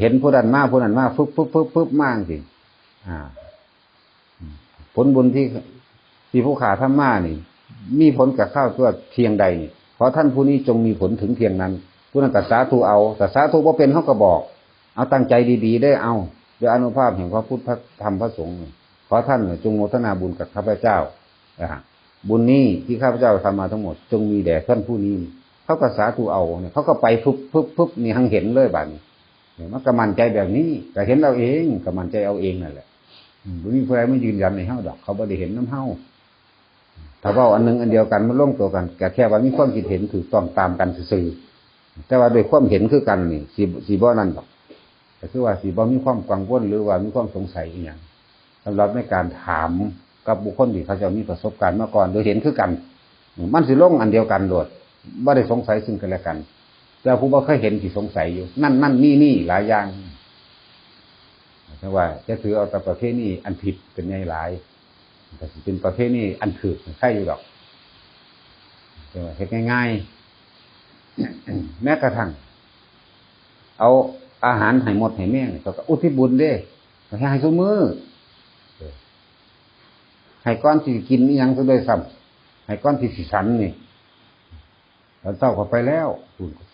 เห็นผู้นั้นมา ผู้นั้นมา ฟึบ ฟึบ ฟึบ ฟึบ มาจั่งซี้ อ่า ผลบุญที่ ที่ผู้ข้าทำมานี่ มีผลกับข้าตัวเพียงใดนี่ ขอท่านผู้นี้จงมีผลถึงเพียงนั้น ผู้นั้นก็สาธุเอา แต่สาธุบ่เป็นเฮาก็บอก เอาตั้งใจดีๆ ได้เอา ด้วยอานุภาพแห่งพระพุทธพระธรรมพระสงฆ์ ขอท่านจงโมทนาบุญกับข้าพเจ้า อ่า บุญนี้ที่ข้าพเจ้าทำมาทั้งหมด จงมีแด่ท่านผู้นี้ เขาก็สาธุเอาเนี่ย เขาก็ไปฟึบ ฟึบ ฟึบ นี่หังเห็นเลยบัดนี้ เนี่ย มันก็มั่นใจแบบนี้ ก็เห็นเอาเอง ก็มั่นใจเอาเองนั่นแหละ อืม บ่มีผู้ใดมายืนยันให้เฮาดอก เขาบ่ได้เห็นนำเฮา ถ้าเว้าอันหนึ่งอันเดียวกัน มันลงตัวกัน ก็แค่ว่ามีความคิดเห็นถูกต้องตามกันซื่อๆ แต่ว่าด้วยความเห็นคือกันนี่ สิ สิบ่นั่นดอก ก็คือว่าสิบ่มีความกังวล หรือว่ามีความสงสัยอีหยัง สำหรับในการถาม กับบุคคลที่เขาเจ้ามีประสบการณ์มาก่อน หรือเห็นคือกัน มันสิลงอันเดียวกันโลด บ่ได้สงสัยซึ่งกันและกัน แต่ผู้บ่เคยเห็นสิสงสัยอยู่ นั่นนั่นนี่นี่หลายอย่าง แต่ว่าจะถือเอาแต่ประเพณีอันผิดเป็นใหญ่หลาย ก็สิเป็นประเพณีอันถูกใครอยู่ดอก แต่ว่าเฮ็ดง่ายๆ แม้กระทั่ง เอาอาหารให้มดให้แมงนี่เขาก็อุทิศบุญเด้ ให้ซุมื้อ เออ ให้ก่อนสิกินอิหยังซะด้วยซ้ำ ให้ก่อนสิสิฉันนี่ ตอนเช้าก็ไปแล้ว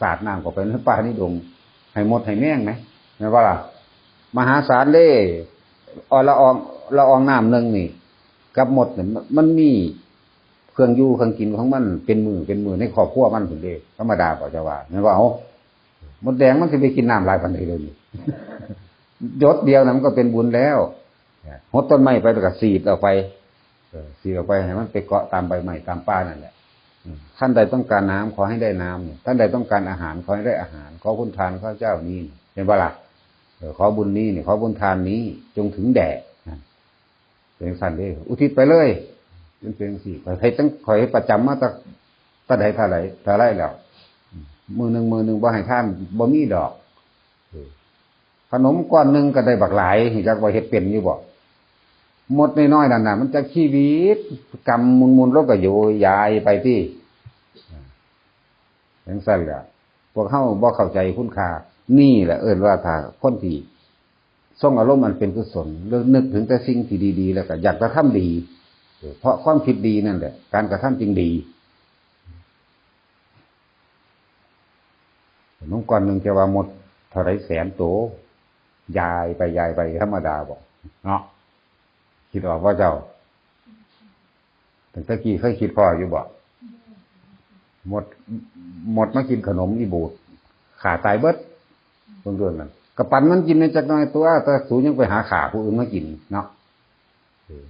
สาดน้ำก็ไปในป่าในดง ให้มดให้แมงไหม แม่นบ่ล่ะ มหาศาลเด้ เอาละออง ละอองน้ำหนึ่งนี่ กับมดเนี่ย มัน มันมีเครื่องอยู่เครื่องกินของมัน เป็นมื้อเป็นมื้อในครอบครัวมันพุ้นเด้ ธรรมดาบ่จะว่า แม่นบ่ เอา มดแดงมันสิไปกินน้ำหลายปานใดเดี๋ยวนี้ หยดเดียวนะมันก็เป็นบุญแล้ว หดต้นไม้ไปแล้วก็สีดออกไป เออ สีดออกไปให้มันไปเกาะตามใบไม้ตามป่านั่นแหละ อืม ท่านใดต้องการน้ำขอให้ได้น้ำ ท่านใดต้องการอาหารขอให้ได้อาหาร ขอบุญทานข้าเจ้านี้ เห็นบ่ล่ะ เออ ขอบุญนี้นี่ ขอบุญทานนี้ จงถึงแด่ นั่น เป็นจั่งซั่นเด้ อุทิศไปเลย เป็น เป็นจั่งซี้ ข้อยเฮ็ดจั่ง ข้อยเฮ็ดประจำมาตั้งแต่ใดเท่าใด เท่าใดแล้ว อืม มื้อหนึ่ง มื้อหนึ่งบ่ให้ทาน บ่มีดอก เออ ขนมก้อนหนึ่งก็ได้บักหลาย จักว่าเฮ็ดเป็นอยู่บ่ มดน้อยๆนั่นน่ะ มันจักชีวิต กำมุนๆ ลงก็โยยยายไปติ จั่งซั่นแหละ พวกเฮาบ่เข้าใจคุณค่า นี่แหละเอิ้นว่าถ้าคนที่ทรงอารมณ์อันเป็นกุศล แล้วนึกถึงแต่สิ่งที่ดีๆ แล้วก็อยากจะทำดี เออ เพราะความคิดดีนั่นแหละ การกระทำจึงดี ขนมก้อนหนึ่งจะว่ามดเท่าไรแสนโต ยายไปยายไปธรรมดาบ่ เนาะ คิดออกบ่เจ้า ตั้งแต่กี้เคยคิดพ้ออยู่บ่ มด มดมากินขนมอีบูด ฆ่าตายเบิด เบิ่งดูนั่น ก็ปันมันกินแหน่จักหน่อยตัว แต่สูยังไปหาฆ่าผู้อื่นมากินเนาะ เออ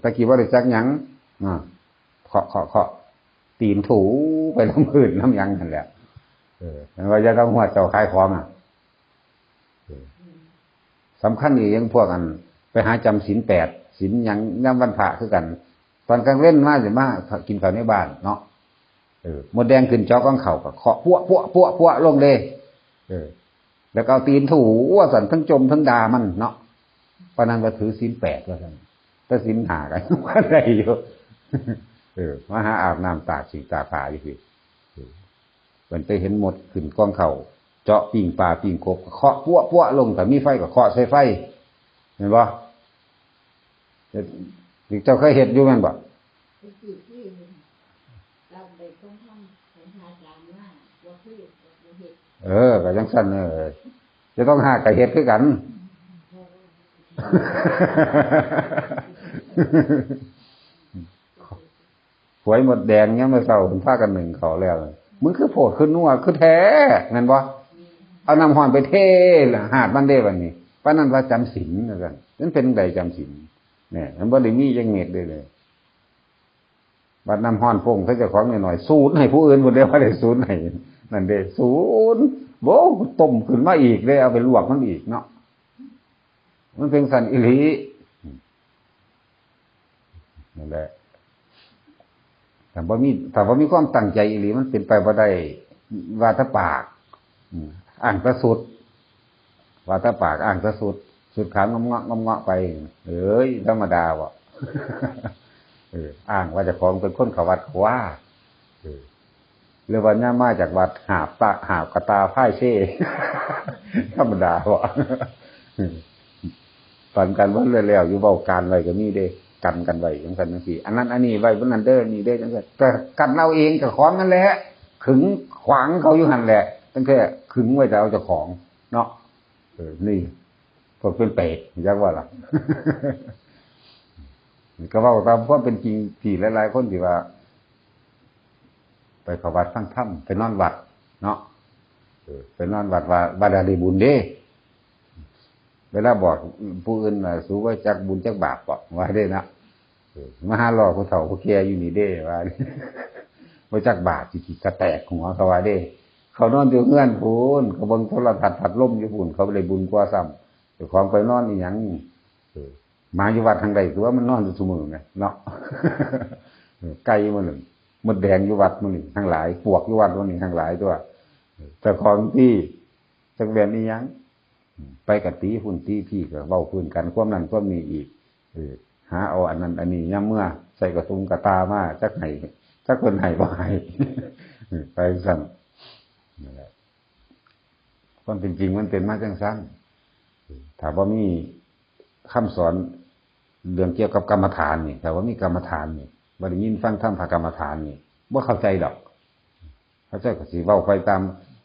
แต่กี้บ่ได้จักหยัง อ่า เคาะ เคาะ เคาะ ตีนถูไปนำพื้นนำหยังนั่นแหละ เออ แม่นว่าอย่าต้องหัวเจ้าขายของอะ เออ สำคัญอีกอย่างพวกอัน ไปหาจำศีลแปด ศีลหยังยามวันพระคือกัน ตอนกลางเว็นมาสิมากินข้าวในบ้านเนาะ เออ มดแดงขึ้นจอกของเขาก็เคาะ ปัวะ ปัวะ ปัวะ ปัวะ ลงเลย เออ แล้วก็เอาตีนถูว่าซั่น ทั้งจมทั้งด่ามันเนาะ ปานนั้นว่าถือศีลแปดว่าซั่น แต่ศีลห้าก็ยังบ่ได้อยู่ เออ มาหาอาบน้ำตากสิกตากผ้าอยู่พี้ เออ เพิ่นไปเห็นมดขึ้นกองข้าว เจาะปิ้งปลาปิ้งกบ เคาะปัวะปัวะลง ถ้ามีไฟก็เคาะใส่ไฟ เห็นบ่ เจ้า เจ้าเคยเฮ็ดอยู่แม่นบ่ เออ ก็จั่งซั่น เออ จะต้องหากะเฮ็ดคือกัน หวยมดแดงยามมื้อเช้าเพิ่นพากันนึ่งข้าวแล้ว มึงคือโพดคือนัวคือแท้ แม่นบ่ เอาน้ำร้อนไปเทหาดมันเด้บัดนี้ ปานนั้นว่าจำศีลว่าซั่น มันเป็นจั่งใดจำศีล เนี่ย มันบ่ได้มีจักเม็ดเด้เลย บัดน้ำร้อนฟงใส่เจ้าของหน่อยๆ สูดให้ผู้อื่นพุ้นเด้ บ่ได้สูดให้ นั่นเด้ สูด โว้ ต้มขึ้นมาอีกเด้ เอาไปลวกมันอีกเนาะ มันเป็นจั่งซั่นอีหลี นั่นแหละ ถ้าบ่มี ถ้าบ่มีความตั้งใจอีหลี มันเป็นไปบ่ได้ ว่าแต่ปาก อืม อ้างแต่สุด ว่าแต่ปากอ้างแต่สุด สุดขางงอมเงาะงอมเงาะไป เอ้ย ธรรมดาบ่ เออ อ้างว่าเจ้าของเป็นคนเข้าวัดเข้าวา เออ หรือว่ายามมาจากวัดหาบตา หาบกะตาพ่ายเซ ธรรมดาบ่ ปันกันเบิดแล้วๆ อยู่ เว้ากันไว้ก็มีเด้ กันกันไว้จั่งซั่นจั่งซี้ อันนั้นอันนี้ไว้ บ่นั้นเด้อ นี่เด้อ จั่งซั่น แต่กันเอาเองเจ้าของนั่นแหละ ขึงขวางเขาอยู่หั่นแหละ ตั้งแต่ขึงไว้แต่เอาเจ้าของเนาะ เออ นี่ พวกเป็นเปรต จักว่าล่ะ ก็เว้าตามความเป็นจริงที่หลายๆ คนที่ว่า ไปเข้าวัดฟังธรรม ไปนอนวัดเนาะ เออ ไปนอนวัดว่า ว่าได้บุญเด้ เวลาบอกผู้อื่นว่า "สูบ่จักบุญจักบาป" บอกว่าเด้นะ เออ "มาหาล้อผู้เฒ่าผู้แก่อยู่นี่เด้" ว่า "บ่จักบาป สิขี้กะแตกหัว" เขาว่าเด้ เขานอนอยู่เฮือนพู้น เขาเบิ่งโทรทัศน์พัดลมอยู่พู้น เขาได้บุญกว่าซ้ำ เจ้าของไปนอนอีหยัง เออ หมาอยู่วัดทางใดคือว่ามันนอนอยู่ซุมื้อไงเนาะ ไก่มันนั่น มดแดงอยู่วัดมันนี่ทั้งหลาย ปลวกอยู่วัดมันนี่ทั้งหลายตัว เจ้าของที่ จักแม่นอีหยัง ไปกะตีพุ้นตีพี้ ก็เว้าพื้นกันความนั้นความนี้อีก เออ หาเอาอันนั้นอันนี้ยามเมือใส่กระตุงกระตามา จักให้ จักเพิ่นให้บ่ให้ เออ ไปซั่น นั่นแหละ ความเป็นจริงมันเป็นมาจั่งซั้น ถ้าบ่มีคำสอนเรื่องเกี่ยวกับกรรมฐานนี่ ถ้าบ่มีกรรมฐานนี่ บ่ได้ยินฟังธรรมพระกรรมฐานนี่ บ่เข้าใจดอก เขาเจ้าก็สิเว้าไปตาม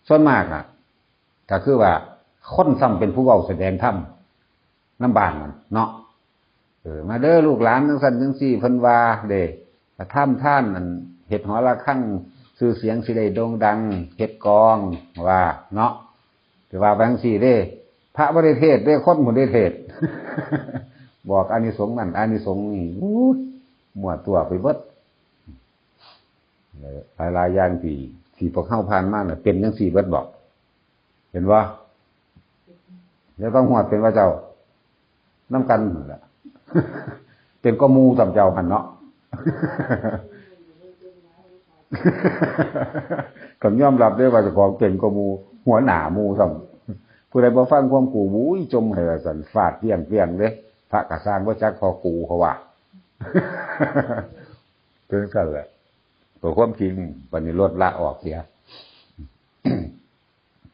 ส่วนมากอะ ก็คือว่าคนซ้ำเป็นผู้เว้าแสดงธรรมนำบ้านนั่นเนาะ เออ มาเด้อลูกหลานจั่งซั้นจั่งซี้ เพิ่นว่าเด้ กระทำทานนั่น เฮ็ดหอระฆัง ชื่อเสียงสิได้โด่งดัง เฮ็ดกลอง ว่าเนาะ แต่ว่าไปจั่งซี้เด้ พระบ่ได้เทศน์เด้ คนผู้ได้เทศน์ บอกอานิสงส์นั่น อานิสงส์นี่ อู้ย มั่วตัวไปเบิด เออ หลายๆอย่างที่ ที่พวกเฮาผ่านมาน่ะ เป็นจั่งซี้เบิดบอก เห็นบ่ แล้วต้องหวดเป็นว่าเจ้า นำกันนั่นแหละ เป็นก็หมู่ตำเจ้าหั่นเนาะ ก็ยอมรับได้ว่าเจ้าของเป็นก็หมู่ หัวหน้าหมู่ซ้ำ ผู้ใดบ่ฟังความกู บุ้ย จมให้ว่าซั่น ฟาดเปรี้ยงๆเด้ พระกะซ่างบ่จักพอกู เขาว่า เป็นซั่นแหละ ตัวความจริง บัดนี้ลดละออกเสีย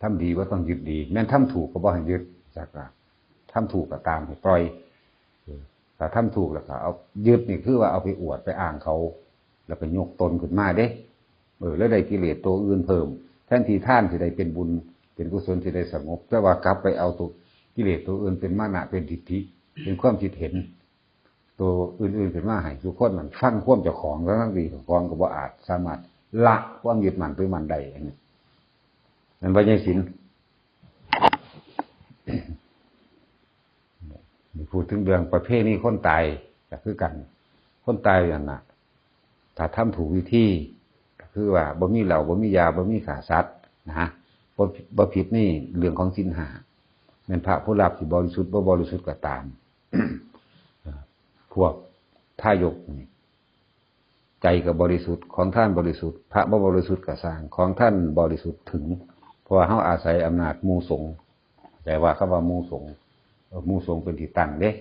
ทำดีบ่ต้องยึดดี แม่นทำถูกก็บ่ให้ยึด จักว่า ทำถูกก็ตามให้ปล่อย เออ ถ้าทำถูกแล้วก็เอา ยึดนี่คือว่าเอาไปอวดไปอ้างเขา แล้วก็ยกตนขึ้นมาเด้ เออ แล้วได้กิเลสตัวอื่นเพิ่ม แทนที่ทานสิได้เป็นบุญ เป็นกุศลสิได้สงบ แต่ว่ากลับไปเอาตัวกิเลสตัวอื่นเป็นมานะ เป็นทิฏฐิ เป็นความคิดเห็น ตัวอื่นๆขึ้นมาให้ทุกคนมันฟังความเจ้าของ ทั้งๆที่เจ้าของก็บ่อาจสามารถละความยึดมั่นถือมั่นได้ อันนี้ นั่นว่าใหญ่ศิลป์ นี่พูดถึงเรื่องประเพณีคนตายก็คือกัน คนตายนั่นน่ะ ถ้าทำถูกวิธี ก็คือว่าบ่มีเหล้า บ่มียา บ่มีฆ่าสัตว์นะฮะ บ่ บ่ผิดในเรื่องของศีลห้า แม่นพระผู้รับที่บริสุทธิ์ บ่บริสุทธิ์ก็ตาม พวกทายกนี่ ใจก็บริสุทธิ์ ของท่านบริสุทธิ์ พระบ่บริสุทธิ์ก็ซ่าง ของท่านบริสุทธิ์ถึง เพราะว่าเฮาอาศัยอำนาจหมู่สงฆ์ แต่ว่าคำว่าหมู่สงฆ์ เอ่อ หมู่สงฆ์เป็นที่ตั้งเด้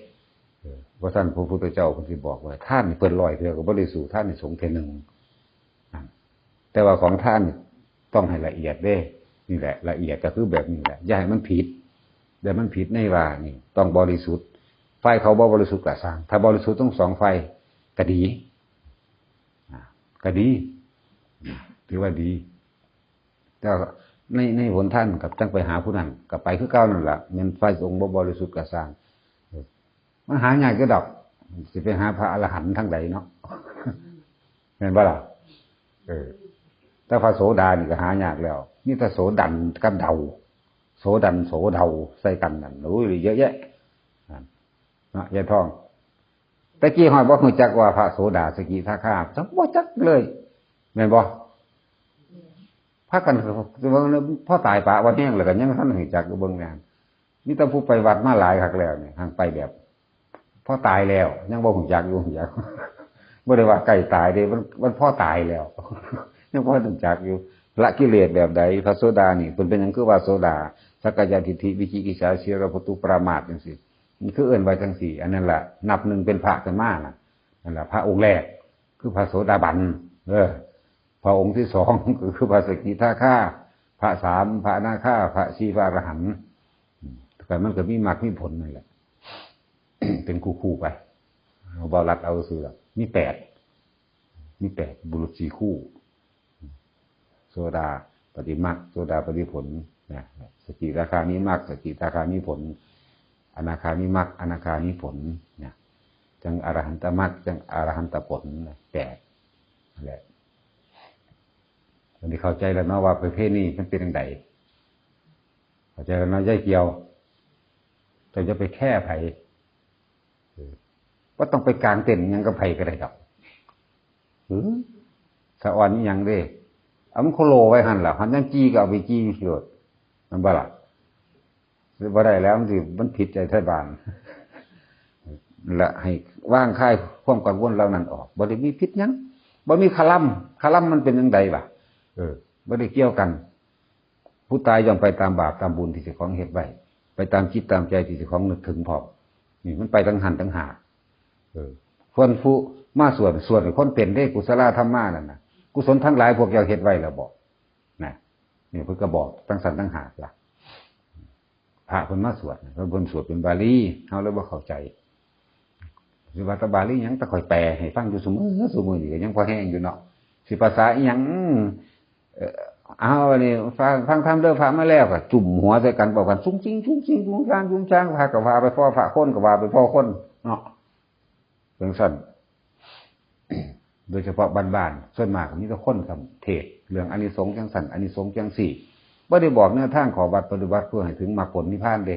เออ เพราะท่านพระพุทธเจ้าเพิ่นสิบอกว่า ทานนี่เพิ่นร้อยเทื่อก็บ่ได้สู้ทานนี่สงฆ์เทื่อหนึ่ง นั่น แต่ว่าของทานนี่ต้องให้ละเอียดเด้ นี่แหละ ละเอียดก็คือแบบนี้แหละ อย่าให้มันผิด แต่มันผิดในว่านี่ ต้องบริสุทธิ์ ฝ่ายเขาบ่บริสุทธิ์ก็ซ่าง ถ้าบริสุทธิ์ทั้งสองฝ่ายก็ดี อ่า ก็ดี อ่า ถือว่าดี แต่ใน ในหนทางกับจังไปหาผู้นั้น ก็ไปคือเก่านั่นล่ะ แม่นฝ่ายสงฆ์บ่บริสุทธิ์ก็ซ่าง เออ มันหายากอยู่ดอก สิไปหาพระอรหันต์ทางใดเนาะ แม่นบ่ล่ะ เออ แต่พระโสดานี่ก็หายากแล้ว มีแต่โสดันกับเดา โสดันโสเดาใส่กันนั่น โอ้ย เยอะแยะ นั่น เนาะ ยายทอง แต่กี้ฮอดบ่ฮู้จักว่าพระโสดา สกิทาคา จักบ่จักเลย แม่นบ่ พากัน พอตายปะว่าแห้งแล้วก็ยังบ่ทันฮู้จักอยู่ เบิ่งแหน่ มีแต่ผู้ไปวัดมาหลายคักแล้วนี่ หั้งไปแบบ พอตายแล้ว ยังบ่ฮู้จักอยู่ ฮู้จัก บ่ได้ว่าใกล้ตายเด้ มัน มันพอตายแล้ว ยังพอฮู้จักอยู่ ละกิเลสแบบใด พระโสดานี่ เพิ่นเป็นหยังคือว่าโสดา สักกายทิฏฐิ วิจิกิจฉา ศีลปทุปรามาสจังซี่ มันคือเอิ้นว่าจังซี่ อันนั้นล่ะ นับหนึ่งเป็นพระขึ้นมาน่ะ นั่นล่ะ พระองค์แรก คือพระโสดาบัน เออ พระองค์ที่สอง ก็คือพระสกิทาคา พระสาม พระอนาคา พระสี่ พระอรหันต์ อืม แต่มันก็มีมรรคมีผลนั่นแหละ เป็นคู่ๆไป เอาบ่รัดเอาซื่อหรอก มีแปด มีแปด บุรุษสี่คู่ โสดาปัตติมรรค โสดาปัตติผล นะ สกิทาคามิมรรค สกิทาคามิผล อนาคามิมรรค อนาคามิผล นะ จั่งอรหันตมรรค จั่งอรหันตผล นะ แปด นั่นแหละ อันนี้เข้าใจแล้วเนาะว่าประเพณีมันเป็นจั่งใด เข้าใจแล้วเนาะ ยายเกี่ยว เจ้าอย่าไปแคร์ไผ เออ บ่ต้องไปกางเต็นท์หยังกับไผก็ได้ดอก เออ สะออนอิหยังเด้ เอามันโคโลไว้หั่นล่ะ หั่นยังจีก็เอาไปจีโลด แม่นบ่ล่ะ บ่ได้แล้ว มันสิ มันผิดใจไทบ้าน และให้วางคลายความกังวลเหล่านั้นออก บ่ได้มีผิดหยัง บ่มีคาลัม คาลัมมันเป็นจั่งใดวะ เออ บ่ได้เกี่ยวกัน ผู้ตายย่อมไปตามบาปตามบุญที่เจ้าของเฮ็ดไว้ ไปตามจิตตามใจที่เจ้าของนึกถึงพร้อม นี่มันไปทั้งหั้นทั้งหาก เออ ส่วนผู้มาสวด สวดให้คนเป็นเด้ กุศลธรรมานั่นน่ะ กุศลทั้งหลายพวกเจ้าเฮ็ดไว้แล้วบ่ นะ นี่เพิ่นก็บอกทั้งสันทั้งหากล่ะ พระเพิ่นมาสวดน่ะ เพิ่นสวดเป็นบาลี เฮาเลยบ่เข้าใจ สิว่าแต่บาลีหยัง แต่ข้อยแปลให้ฟังอยู่ซุมื้อ ซุมื้อนี่ก็ยังพอแฮงอยู่เนาะ สิภาษาอีหยัง เอ่อ เอาอันนี้ฟัง ฟังธรรมเด้อ พระมาแล้ว ก็จุ่มหัวใส่กัน เว้ากัน ซุ่งซิ่ง ซุ่งซิ่ง ซุ่งซ่าง ซุ่งซ่าง พระก็ว่าไปพ้อพระ คนก็ว่าไปพ้อคน เนาะ จั่งซั้น โดยเฉพาะบ้านๆ ส่วนมากมีแต่คนกับเทศน์เรื่องอานิสงส์จั่งซั้น อานิสงส์จั่งซี้ บ่ได้บอกแนวทางข้อวัดปฏิบัติเพื่อให้ถึงมรรคผลนิพพานเด้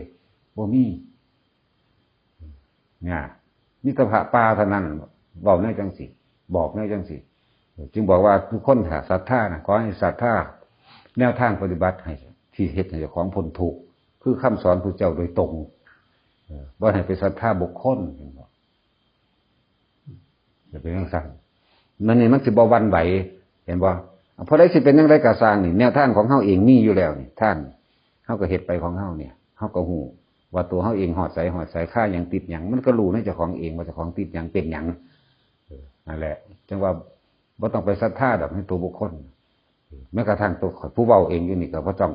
บ่มี เนี่ย มีแต่พระป่าเท่านั้นเว้าแนวจั่งซี้ บอกแนวจั่งซี้ จึงบอกว่าทุกคนถ้าศรัทธานะ ขอให้ศรัทธาแนวทางปฏิบัติให้ ที่เฮ็ดให้เจ้าของพ้นทุกข์ คือคำสอนพระเจ้าโดยตรง เออ บ่ให้ไปศรัทธาบุคคล เห็นบ่ อย่าไปจั่งซั้น มันนี่มันสิบ่หวั่นไหว เห็นบ่ ผู้ใดสิเป็นจั่งใดก็ซ่างนี่ แนวทางของเฮาเองมีอยู่แล้วนี่ ทาง เฮาก็เฮ็ดไปของเฮาเนี่ย เฮาก็ฮู้ว่าตัวเฮาเองฮอดไสฮอดไส คาหยังติดหยัง มันก็รู้ในเจ้าของเองว่าเจ้าของติดหยังเป็นหยัง เออ นั่นแหละ จั่งว่าบ่ต้องไปศรัทธาดอกในตัวบุคคล เออ แม้กระทั่งตัวข้อยผู้เว้าเองอยู่นี่ก็บ่ต้อง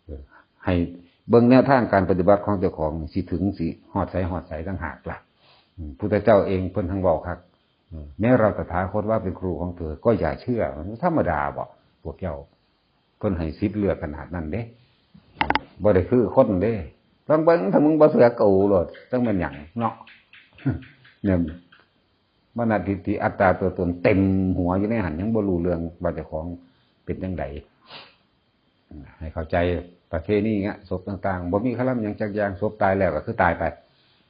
เออ ให้เบิ่งแนวทางการปฏิบัติของเจ้าของ สิถึงสิฮอดไสฮอดไสต่างหากล่ะ อืม พุทธเจ้าเองเพิ่นทั้งเว้าคัก เออ แม้เราตถาคตว่าเป็นครูของเธอ ก็อย่าเชื่อ มันธรรมดาบ่ พวกเจ้า เพิ่นให้สิทธิ์เลือกขนาดนั้นเด้ บ่ได้คือคนเด้ ลองเบิ่ง ถ้ามึงบ่เชื่อกูโลด จั่งแม่นหยังเนาะ เนี่ย มานะทิฏฐิอัตตาตัวตนเต็มหัวอยู่ในหั้น ยังบ่รู้เรื่องว่าเจ้าของเป็นจั่งใด ให้เข้าใจประเพณีเงี้ย ศพต่างๆ บ่มีคาลัมหยังจักอย่าง ศพตายแล้วก็คือตายไป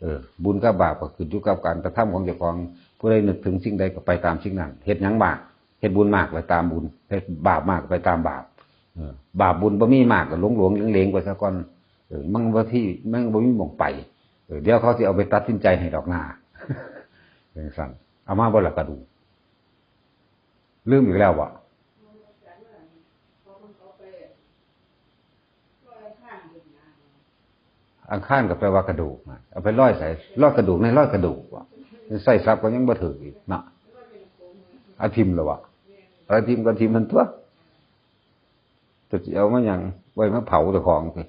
เออ บุญกับบาปก็ขึ้นอยู่กับการกระทำของเจ้าของ ผู้ใดนึกถึงสิ่งใดก็ไปตามสิ่งนั้น เฮ็ดหยังมาก เฮ็ดบุญมากไปตามบุญ เฮ็ดบาปมากไปตามบาป เออ บาปบุญบ่มีมากก็หลงๆ เหลงๆ ไปซะก่อน เออ มันบ่ที่ มันบ่มีหม่องไป เออ เดี๋ยวเขาสิเอาไปตัดสินใจให้ดอกหน้า จั่งซั้น เอามาบ่ล่ะกระดูก ลืมอีกแล้วบ่ อังคารก็แปลว่ากระดูกนะ เอาไปลอยใส่ ลอยกระดูกในลอยกระดูกบ่ ใส่ศัพท์ก็ยังบ่ถืกอีกเนาะ เอาถิ่มแล้วบ่ เอาถิ่มก็ถิ่มมันตัว จะสิเอามาหยัง ไว้มาเผาเจ้าของสิ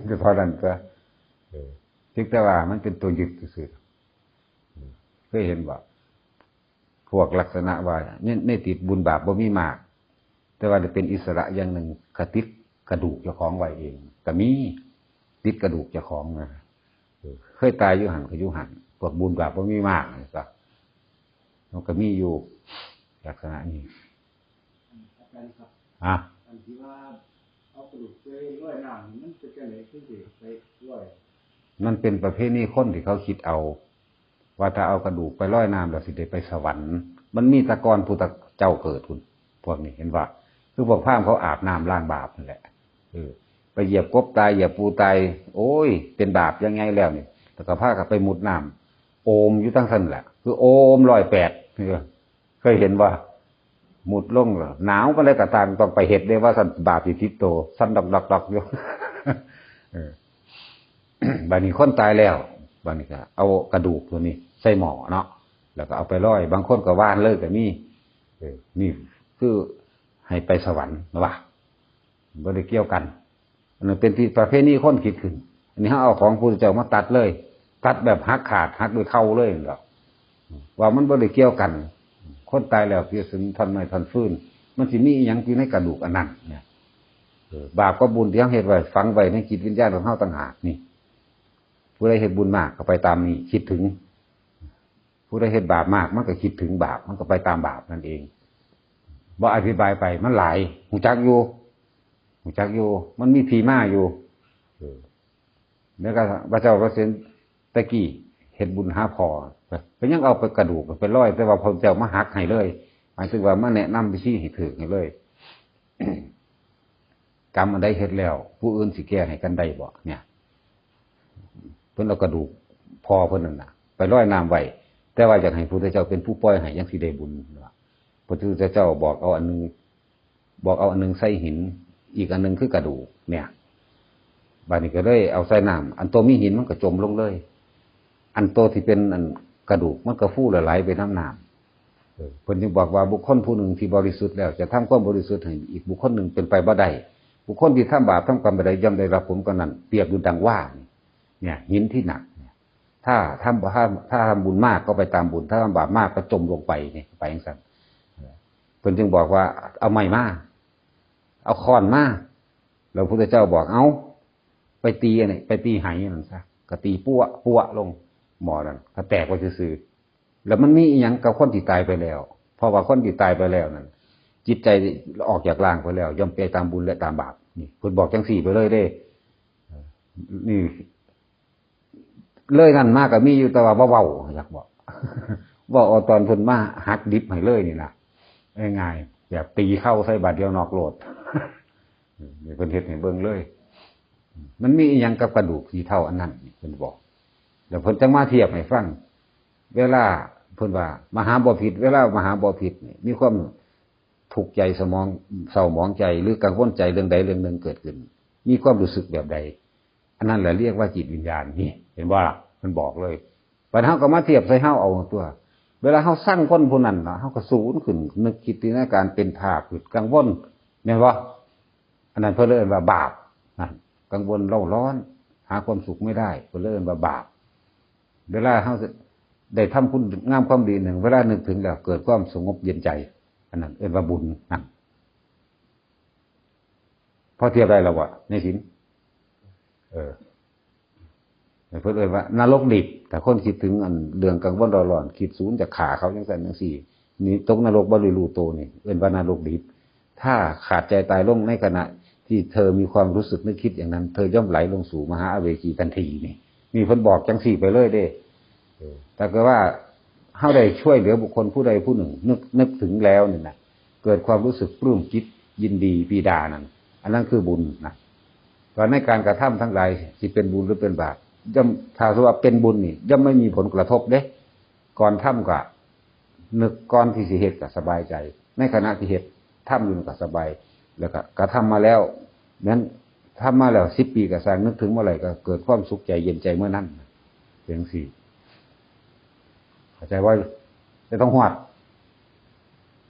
ก็เท่านั้นตัว เออ เพียงแต่ว่ามันเป็นตัวยึดซื่อๆ เคยเห็นบ่ พวกลักษณะว่า ใน ในติดบุญบาปบ่มีมาก แต่ว่าได้เป็นอิสระอย่างหนึ่ง กะติดกระดูกเจ้าของไว้เอง ก็มี ติดกระดูกเจ้าของนะ เออ เคยตายอยู่หั่นก็อยู่หั่น พวกบุญบาปบ่มีมากนี่ก็ มันก็มีอยู่ ลักษณะนี้ อาจารย์ครับ อ่ะ อันที่ว่าเอากระดูกไปลอยน้ำนี่มันเป็นจั่งใด๋ คือสิไปลอย มันเป็นประเพณีคนที่เขาคิดเอา ว่าถ้าเอากระดูกไปลอยน้ำแล้วสิได้ไปสวรรค์ มันมีแต่ก่อนพุทธเจ้าเกิดพุ้น พวกนี้เห็นบ่ คือพวกพราหมณ์เขาอาบน้ำล้างบาปนั่นแหละ เออ ไปเหยียบกบตาย เหยียบปูตาย โอ้ย เป็นบาปยังไงแล้วนี่ แล้วก็พากันไปมุดน้ำ โอมอยู่ทั้งซั้นแหละ คือโอมร้อยแปด เคยเห็นบ่ มุดลงแล้ว หนาวปานใดก็ตาม ต้องไปเฮ็ดเด้ ว่าซั้น บาปสิติดโต สั่นดอกๆๆ อยู่ เออ บัดนี้คนตายแล้ว บัดนี้ก็เอากระดูกตัวนี้ใส่หม้อเนาะ แล้วก็เอาไปลอย บางคนก็หว่านเลยก็มี เออ นี่คือให้ไปสวรรค์นะวะ บ่ได้เกี่ยวกัน อันนั้นเป็นที่ประเพณีคนคิดขึ้น อันนี้เฮาเอาของพุทธเจ้ามาตัดเลย ตัดแบบหักขาด หักด้วยเข่าเลยนั่นดอก ว่ามันบ่ได้เกี่ยวกัน คนตายแล้วเปรียบเสมือนท่อนไม้ท่อนฟืน มันสิมีอิหยังอยู่ในกระดูกอันนั้นเนี่ย เออ บาปกับบุญที่เฮาเฮ็ดไว้ ฝังไว้ในจิตวิญญาณของเฮาต่างหากนี่ ผู้ใดเฮ็ดบุญมากก็ไปตามนี้ คิดถึง ผู้ใดเฮ็ดบาปมาก มันก็คิดถึงบาป มันก็ไปตามบาปนั่นเอง บ่อธิบายไป มันหลาย ฮู้จักอยู่ ฮู้จักอยู่ มันมีที่มาอยู่ เออ แล้วก็พระเจ้าพระเสนตะกี้เฮ็ดบุญหาพ่อ ก็ยังเอาไปกระดูกไปลอย แต่ว่าพระเจ้ามาหักให้เลย หมายถึงว่ามาแนะนำวิธีให้ถืกให้เลย กรรมอันใดเฮ็ดแล้ว ผู้อื่นสิแก้ให้กันได้บ่เนี่ย เพิ่นเอากระดูก พ่อเพิ่นนั่นน่ะ ไปลอยน้ำไว้ แต่ว่าอยากให้พระพุทธเจ้าเป็นผู้ปล่อยให้ จั่งสิได้บุญ พระพุทธเจ้าบอกเอาอันหนึ่ง บอกเอาอันหนึ่งใส่หิน อีกอันหนึ่งคือกระดูกเนี่ย บาดนี้ก็เลยเอาใส่น้ำ อันโตมีหินมันก็จมลงเลย อันโตที่เป็นอันกระดูกมันก็ฟูแล้วไหลไปนำน้ำ เออ เพิ่นจึงบอกว่าบุคคลผู้หนึ่งที่บริสุทธิ์แล้วจะทำความบริสุทธิ์ให้อีกบุคคลหนึ่งเป็นไปบ่ได้ บุคคลที่ทำบาปทำกรรมไปใดย่อมได้รับผลกรรมนั้น เปรียบอยู่ดังว่านี่ เนี่ย หินที่หนักเนี่ย ถ้าทำ ถ้า ถ้าทำบุญมากก็ไปตามบุญ ถ้าทำบาปมากก็จมลงไปเนี่ย ไปจั่งซั่น เออ เพิ่นจึงบอกว่าเอาไม้มา เอาค้อนมา แล้วพระพุทธเจ้าบอก เอา ไปตีอันนี้ ไปตีไหนั่นซะ ก็ตีปั้วปั้วลง หม้อนั่นก็แตกไปซื่อๆ แล้วมันมีอีหยังกับคนที่ตายไปแล้ว เพราะว่าคนที่ตายไปแล้วนั่น จิตใจออกจากร่างไปแล้ว ย่อมไปตามบุญและตามบาป นี่เพิ่นบอกจั่งซี่ไปเลยเด้ นี่ เลยนั่นมาก็มีอยู่ แต่ว่าบ่เว้า อยากบอก เว้าเอาตอนเพิ่นมาหักดิบให้เลยนี่นะ ง่ายๆ แบบตีเข้าใส่บาดเดียวนอกโลด นี่เพิ่นเฮ็ดให้เบิ่งเลย มันมีอีหยังกับกระดูกสีเทาอันนั้น นี่เพิ่นบอก แล้วเพิ่นจังมาเทียบให้ฟัง เวลาเพิ่นว่ามหาบพิตร เวลามหาบพิตรนี่มีความทุกข์ใจ สมองเศร้าหมองใจ หรือกังวลใจเรื่องใดเรื่องหนึ่งเกิดขึ้น มีความรู้สึกแบบใด อันนั้นแหละเรียกว่าจิตวิญญาณ นี่ เห็นบ่ล่ะ มันบอกเลย บัดเฮาก็มาเทียบใส่เฮาเอาตัว เวลาเฮาซังคนผู้นั้นเนาะ เฮาก็สูนขึ้น นึกคิดจินตนาการเป็นภาพ คิดกังวล แม่นบ่ อันนั้นเพิ่นเลยเอิ้นว่าบาป นั่น กังวลเร่าร้อน หาความสุขไม่ได้ เพิ่นเลยเอิ้นว่าบาป เวลาเฮาได้ทำคุณงามความดีหนึ่ง เวลานึกถึงแล้วเกิดความสงบเย็นใจ อันนั้นเอิ้นว่าบุญ นั่น พอเทียบได้แล้ววะ ในศีล เออ เพิ่นเอิ้นว่านรกดิบ ถ้าคนคิดถึงอันเรื่องกังวลเร่าร้อน คิดสูนจะฆ่าเขาจั่งซั่นจั่งซี่ นี่ตกนรกบ่ได้รู้โตนี่ เอิ้นว่านรกดิบ ถ้าขาดใจตายลงในขณะที่เธอมีความรู้สึกนึกคิดอย่างนั้น เธอย่อมไหลลงสู่มหาอเวจีทันทีนี่ นี่เพิ่นบอกจั่งซี่ไปเลยเด้ เออ ถ้าเกิดว่าเฮาได้ช่วยเหลือบุคคลผู้ใดผู้หนึ่ง นึก นึกถึงแล้วนี่นะ เกิดความรู้สึกปลื้มจิตยินดีปีดานั่น อันนั้นคือบุญนะ ว่าในการกระทำทั้งหลายสิเป็นบุญหรือเป็นบาป ย่อม ถ้าว่าเป็นบุญนี่ ย่อมไม่มีผลกระทบเด้ ก่อนทำก็นึก ก่อนที่สิเฮ็ดก็สบายใจ ในขณะที่เฮ็ด ทำอยู่ก็สบาย แล้วก็กระทำมาแล้ว นั้นทำมาแล้วสิบปีก็ซ่าง นึกถึงเมื่อไหร่ก็เกิดความสุขใจเย็นใจเมื่อนั้น จั่งซี่ เข้าใจว่าจะต้องฮอด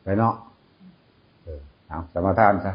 ไปเนาะ เออ เอาสมาทานซะ